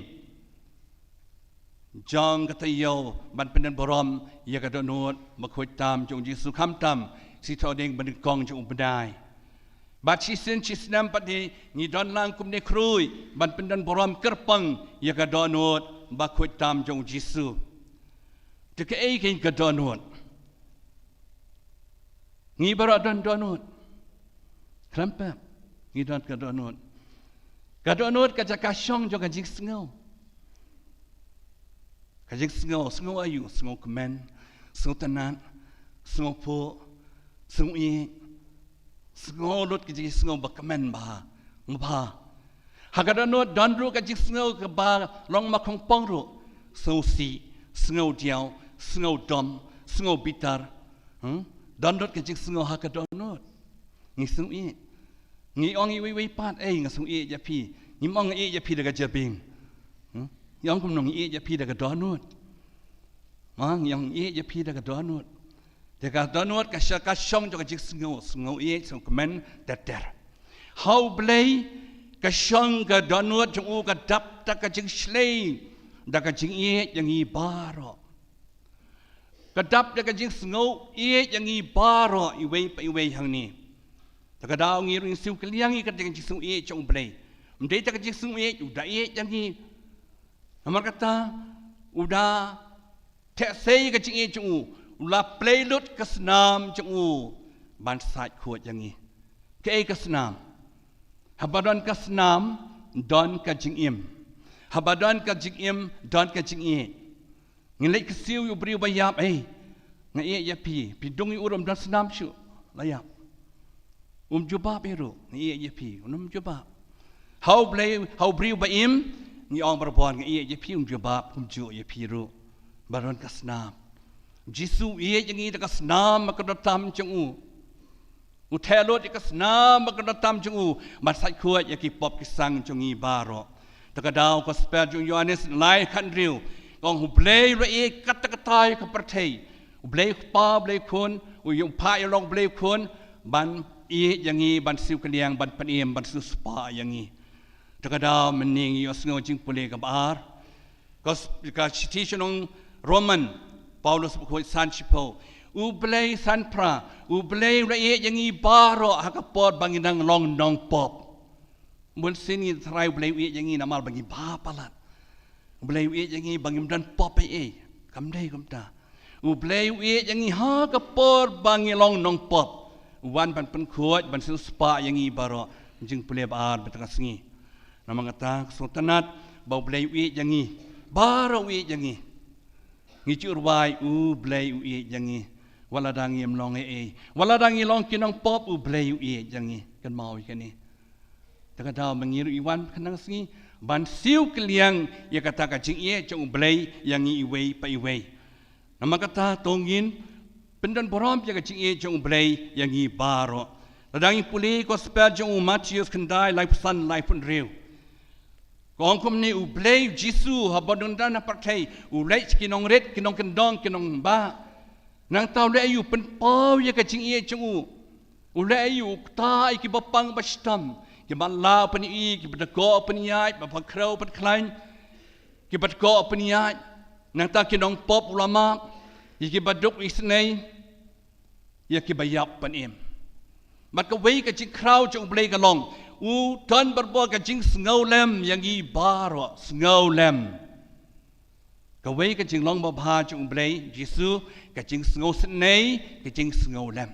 Jong kata ïew ban pyndon burom ïa ka dohnud bakhuid tam jong U Jisu, khamtam sngi Thohdieng ba nyngkong jong u bnai. Bad shisien shisnem pat de ngi don lang kumne khrui ban pyndon burom kyrpang ïa ka dohnud bakhuid tam jong U Jisu. Te kaei keiñ ka dohnud? Ngi baroh don dohnud. Khlem pep, ngi don ka dohnud. Ka dohnud ka jaka shong jong ka jingsngew. Ka jingsngew, sngew aïu, sngewkmen, Sngewtynnat, sngewphuh, sngewïeit, sngew lut ka jingsngew ba kmen bha, bha. Ha ka dohnud don ruh ka jingsngew kaba long makhongpong ruh. Sngewsih, sngewdiaw, sngewdom, sngewbitar. Hmm? Don lut ka jingsngew ha ka dohnud. Ngi sngewïeit. Ngi ong iwei iwei pat, ei, nga sngewïeit ïa phi. Ngim ong nga ïeit ïa phi da ka jabieng. Hmm? Ngi ong kumno, ngi ïeit ïa phi da ka dohnud. Ma, ngi ong ïeit ïa phi da ka dohnud. Te ka dohnud ka sha-, ka shong jong ka jingsngew, sngewïeit, sngewkmen ter ter. Ha U Blei, ka shong ka dohnud jong u ka dap da ka jingshlei, da ka jingïeit ïa ngi baroh. Ka dap da ka jingsngew ïeit ïa ngi baroh iwei pa iwei hangne. Te ka daw ngi ruh ngi siew kylliang ïa ka jingsngew ïeit jong U Blei. Ym dei da ka jingsngew ïeit u da ïeit ïa ngi. Namar kata u da theh sei ka jingïeit jong u, u la plie lut ka snam jong u ban sait khuid ïa ngi. Kaei ka snam? Haba don ka snam, don ka jingim. Haba don ka jingim, don ka jingïeit. Ngi leit kyrsiew ïa u briew ba ïap, ei, nga ïeit ïa phi, phi dung ïa u ruh ym don snam shuh, la ïap. Um jubab ïa u ruh, nga ïeit ïa phi, um jubab. Ha U Blei, ha u briew ba im, ngi ong barabor nga ïeit ïa phi, um jubab kumjuh ïa phi ruh. Ba don ka snam. Jisu u ïeit ïa ngi da ka snam ba ka dotam jong u. U theh lut ïa ka snam ba ka dotam jong u ban sait khuid ïa ki pop ki sang jong ngi baroh. Te ka daw ka Gospel jong u Ïoannis lai khathynriew ka ong U Blei u la ïeit katta katta ïa ka pyrthei. U Blei u Kpa, U Blei u Khun, u ïa u Kpa ïa u long U Blei u Khun ban ïeit ïa ngi, ban siew kylliang, ban pynim, ban siew spah ïa ngi. Te ka daw mynne ngi ïohsngew jingpule kaba ar. Ka s-, ka shithi sha ki nong Roman, Paulus bakhuid san shiphew. U Blei san phra, U Blei u la ïeit ïa ngi baroh ha ka por ba ngi dang long nongpop. Bun sien ngi tharai U Blei u ïeit ïa ngi namar ba ngi bha palat. U Blei u ïeit ïa ngi ba ngim don pop ei ei. Kam dei kumta. U Blei u ïeit ïa ngi ha ka por ba ngi long nongpop. U wan ban pynkhuid, ban siew spah ïa ngi baroh. Jingpule ba ar mynta ka sngi. Namar kata, sngewtynnat ba U Blei u ïeit ïa ngi. Baroh u ïeit ïa ngi. Ngi ju rwai U Blei u ïeit ïa ngi. Wat lada ngim long ei ei. Wat lada ngi long ki nongpop U Blei u ïeit ïa ngi. Kynmaw ïa kane. Te ka daw ba ngi ruh ngi wan kane ka sngi ban siew kylliang ïa kata ka jingïeit jong U Blei ïa ngi iwei pa iwei. Namar kata to ngin pyndon burom ïa ka jingïeit jong U Blei ïa ngi baroh. Lada ngi pule Gospel jong u Mathaios khyndai laiphew san laiphew hynriew. Ka ong kumne, U Blei Jisu haba u dang don ha pyrthei u leit sha ki nongrit, ki nongkyndong, ki nongbah. Nangta u leh aïu? U pynpaw ïa ka jingïeit jong u. U leh aïu? U ktah ïa kiba pang ba shitom, kiba law pynïaid, kiba dkoh pynïaid, ba khrew pynkhlaiñ, kiba dkoh pynïaid. Nangta ki nongpop u la map, ïa kiba duk isynei, ïa kiba ïap pynim. Bad kawei ka jingkhraw jong U Blei ka long, u don barabor ka jingsngewlem ïa ngi baroh, sngewlem. Kawei ka jinglong babha jong U Blei Jisu, ka jingsngewsynei, ka jingsngewlem.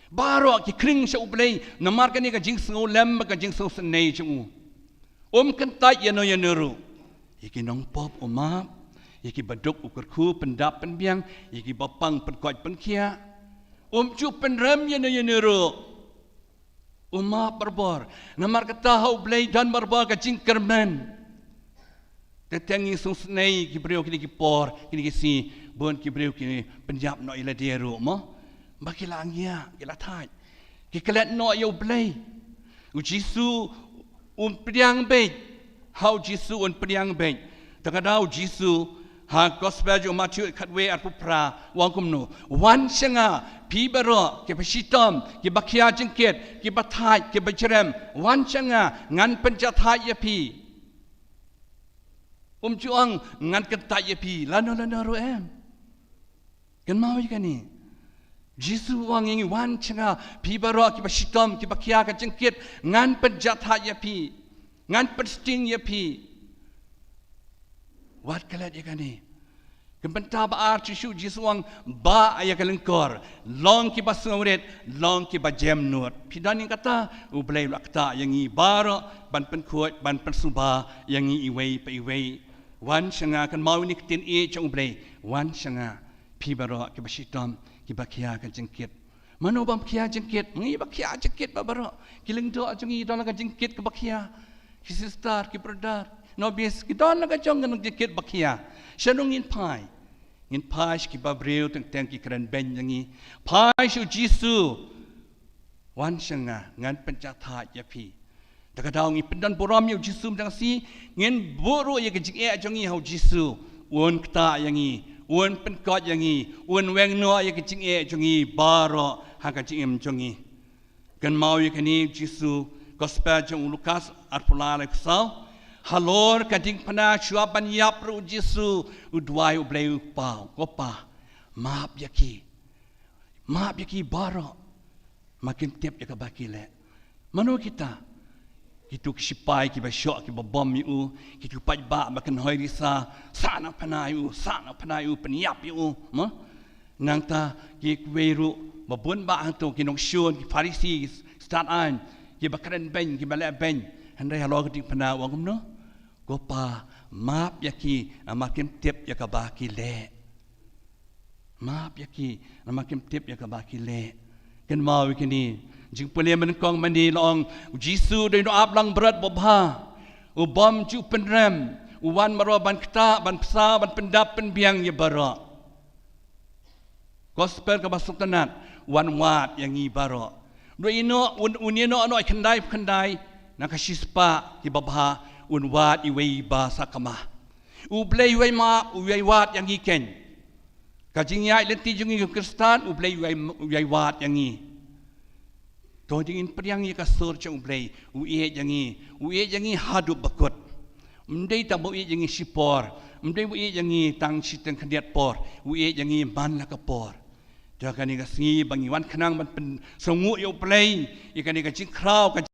Baroh ki khring sha U Blei namar kane ka jingsngewlem bad ka jingsngewsynei jong u. Um kyntait ïano ïano ruh. Ïa ki nongpop u map, ïa kiba duk u kyrkhu pyndap pynbiang, ïa kiba pang pynkoit pynkhiah. Um ju pynrem ïano ïano ruh. U map barabor. Namar kata ha U Blei don barabor ka jingkyrmen. Te teng ngi sngewsynei ki briew kine ki por, kine ki sngi, bun ki briew ki pynïap noh ïa lade ruh mo. Ba ki la ngiah, ki la thait. Ki klet noh ïa U Blei. U Jisu un pdiang beit. Ha U Jisu un pdiang beit. Te ka daw U Jisu ha Gospel jong u Mathaios khatwei arphew phra u ong kumno? Wan sha nga phi baroh kiba shitom, kiba khia jingkit, kiba thait, kiba jrem. Wan sha nga, ngan pynjahthait ïa phi. Um ju ong ngan kyntait ïa phi lano lano ruh em. Kynmaw ïa kane. Jisu u ong ïa ngi, wan sha nga phi baroh kiba shitom, kiba khia ka jingkit, ngan pynjahthait ïa phi, ngan pynsting ïa phi. Wat klet ïa kane. Ka bynta ba ar shuh shuh Jisu u ong, bah ïa ka lyngkor, long kiba sngewrit, long kiba jemnud. Phi don ïa kata? U Blei u la ktah ïa ngi baroh ban pynkhuid, ban pynsuba ïa ngi iwei pa iwei. Wan sha nga, kynmaw ïa kane ka ktien ïeit jong U Blei. Wan sha nga. phi baroh kiba shitom, kiba khia ka jingkit. Mano bym khia jingkit? Ngi ba khia jingkit ba baroh. Ki lyngdoh jong ngi don la ka jingkit kaba khia. Ki sister, ki brother, nobis, ki don la ka jong ka jingkit ba khia. Shano ngin phai? Ngin phai sha kiba briew teng teng, ki kren beiñ jong ngi. Phai sha u Jisu. Wan sha nga, ngan pynjah thait ïa phi. Da ka daw ngi pyndon burom ïa u Jisu mynta ka sngi, ngin buh ruh ïa ka jingeh jong ngi ha u Jisu. Un ktah ïa ngi, un pynkhiah ïa ngi, un weng noh ïa ka jingeh jong ngi baroh ha ka jingim jong ngi. Kynmaw ïa kane, u Jisu, Gospel jong u Lukas arphew lai, lai ksaw. Halor ka diengphna, shuwa ban ïap ruh u Jisu, u duwai U Blei, u paw, Ko Pa, map ïa ki. Map ïa ki baroh. Namar kim tip ïa kaba ki leh. Mano kita? Kitu ki shipai kiba shoh, kiba bom ïa u, kitu paidbah ba kynhoi risa, sah na phna ïa u, sah na phna ïa u, pynïap ïa u, mo? Nangta kiwei ruh ba bun bah hangto, ki nongshun, ki Pharisi, ki stad aiñ, kiba kren beiñ, kiba leh beiñ. Hynrei halor ka diengphna u ong kumno? Ko Pa, map ïa ki, namar kim tip ïa kaba ki leh. Map ïa ki, namar kim tip ïa kaba ki leh. Kynmaw ïa kine. Jingpule mynnyngkong mynne la ong, u Jisu u dei u nongap langbrot babha. U bym ju pynrem, u wan baroh ban ktah, ban bsa, ban pyndap pynbiang ïa baroh. Gospel kaba sngewtynnat, u wan wad ïa ngi baroh. Dei ïa noh, un, un ïa noh noh khyndai khyndai, na ka shispah kiba bha, un wad iwei ba sakma. U Blei uwei map, uwei wad ïa ngi keiñ. Ka jingïaid lynti jong ngi kum ki Khristan, U Blei uwei, uwei wad ïa ngi. To ngin pdiang ïa ka sur jong U Blei, u ïeit ïa ngi, u ïeit ïa ngi haduh ba kut. Ym dei tang ba u ïeit ïa ngi shipor, ym dei ba u ïeit ïa ngi tang shiteng khyndiat por, u ïeit ïa ngi man la ka por. Te kane ka sngi ba ngi wan khnang ban pynsngewnguh ïa U Blei ïa kane ka jingkhraw, ka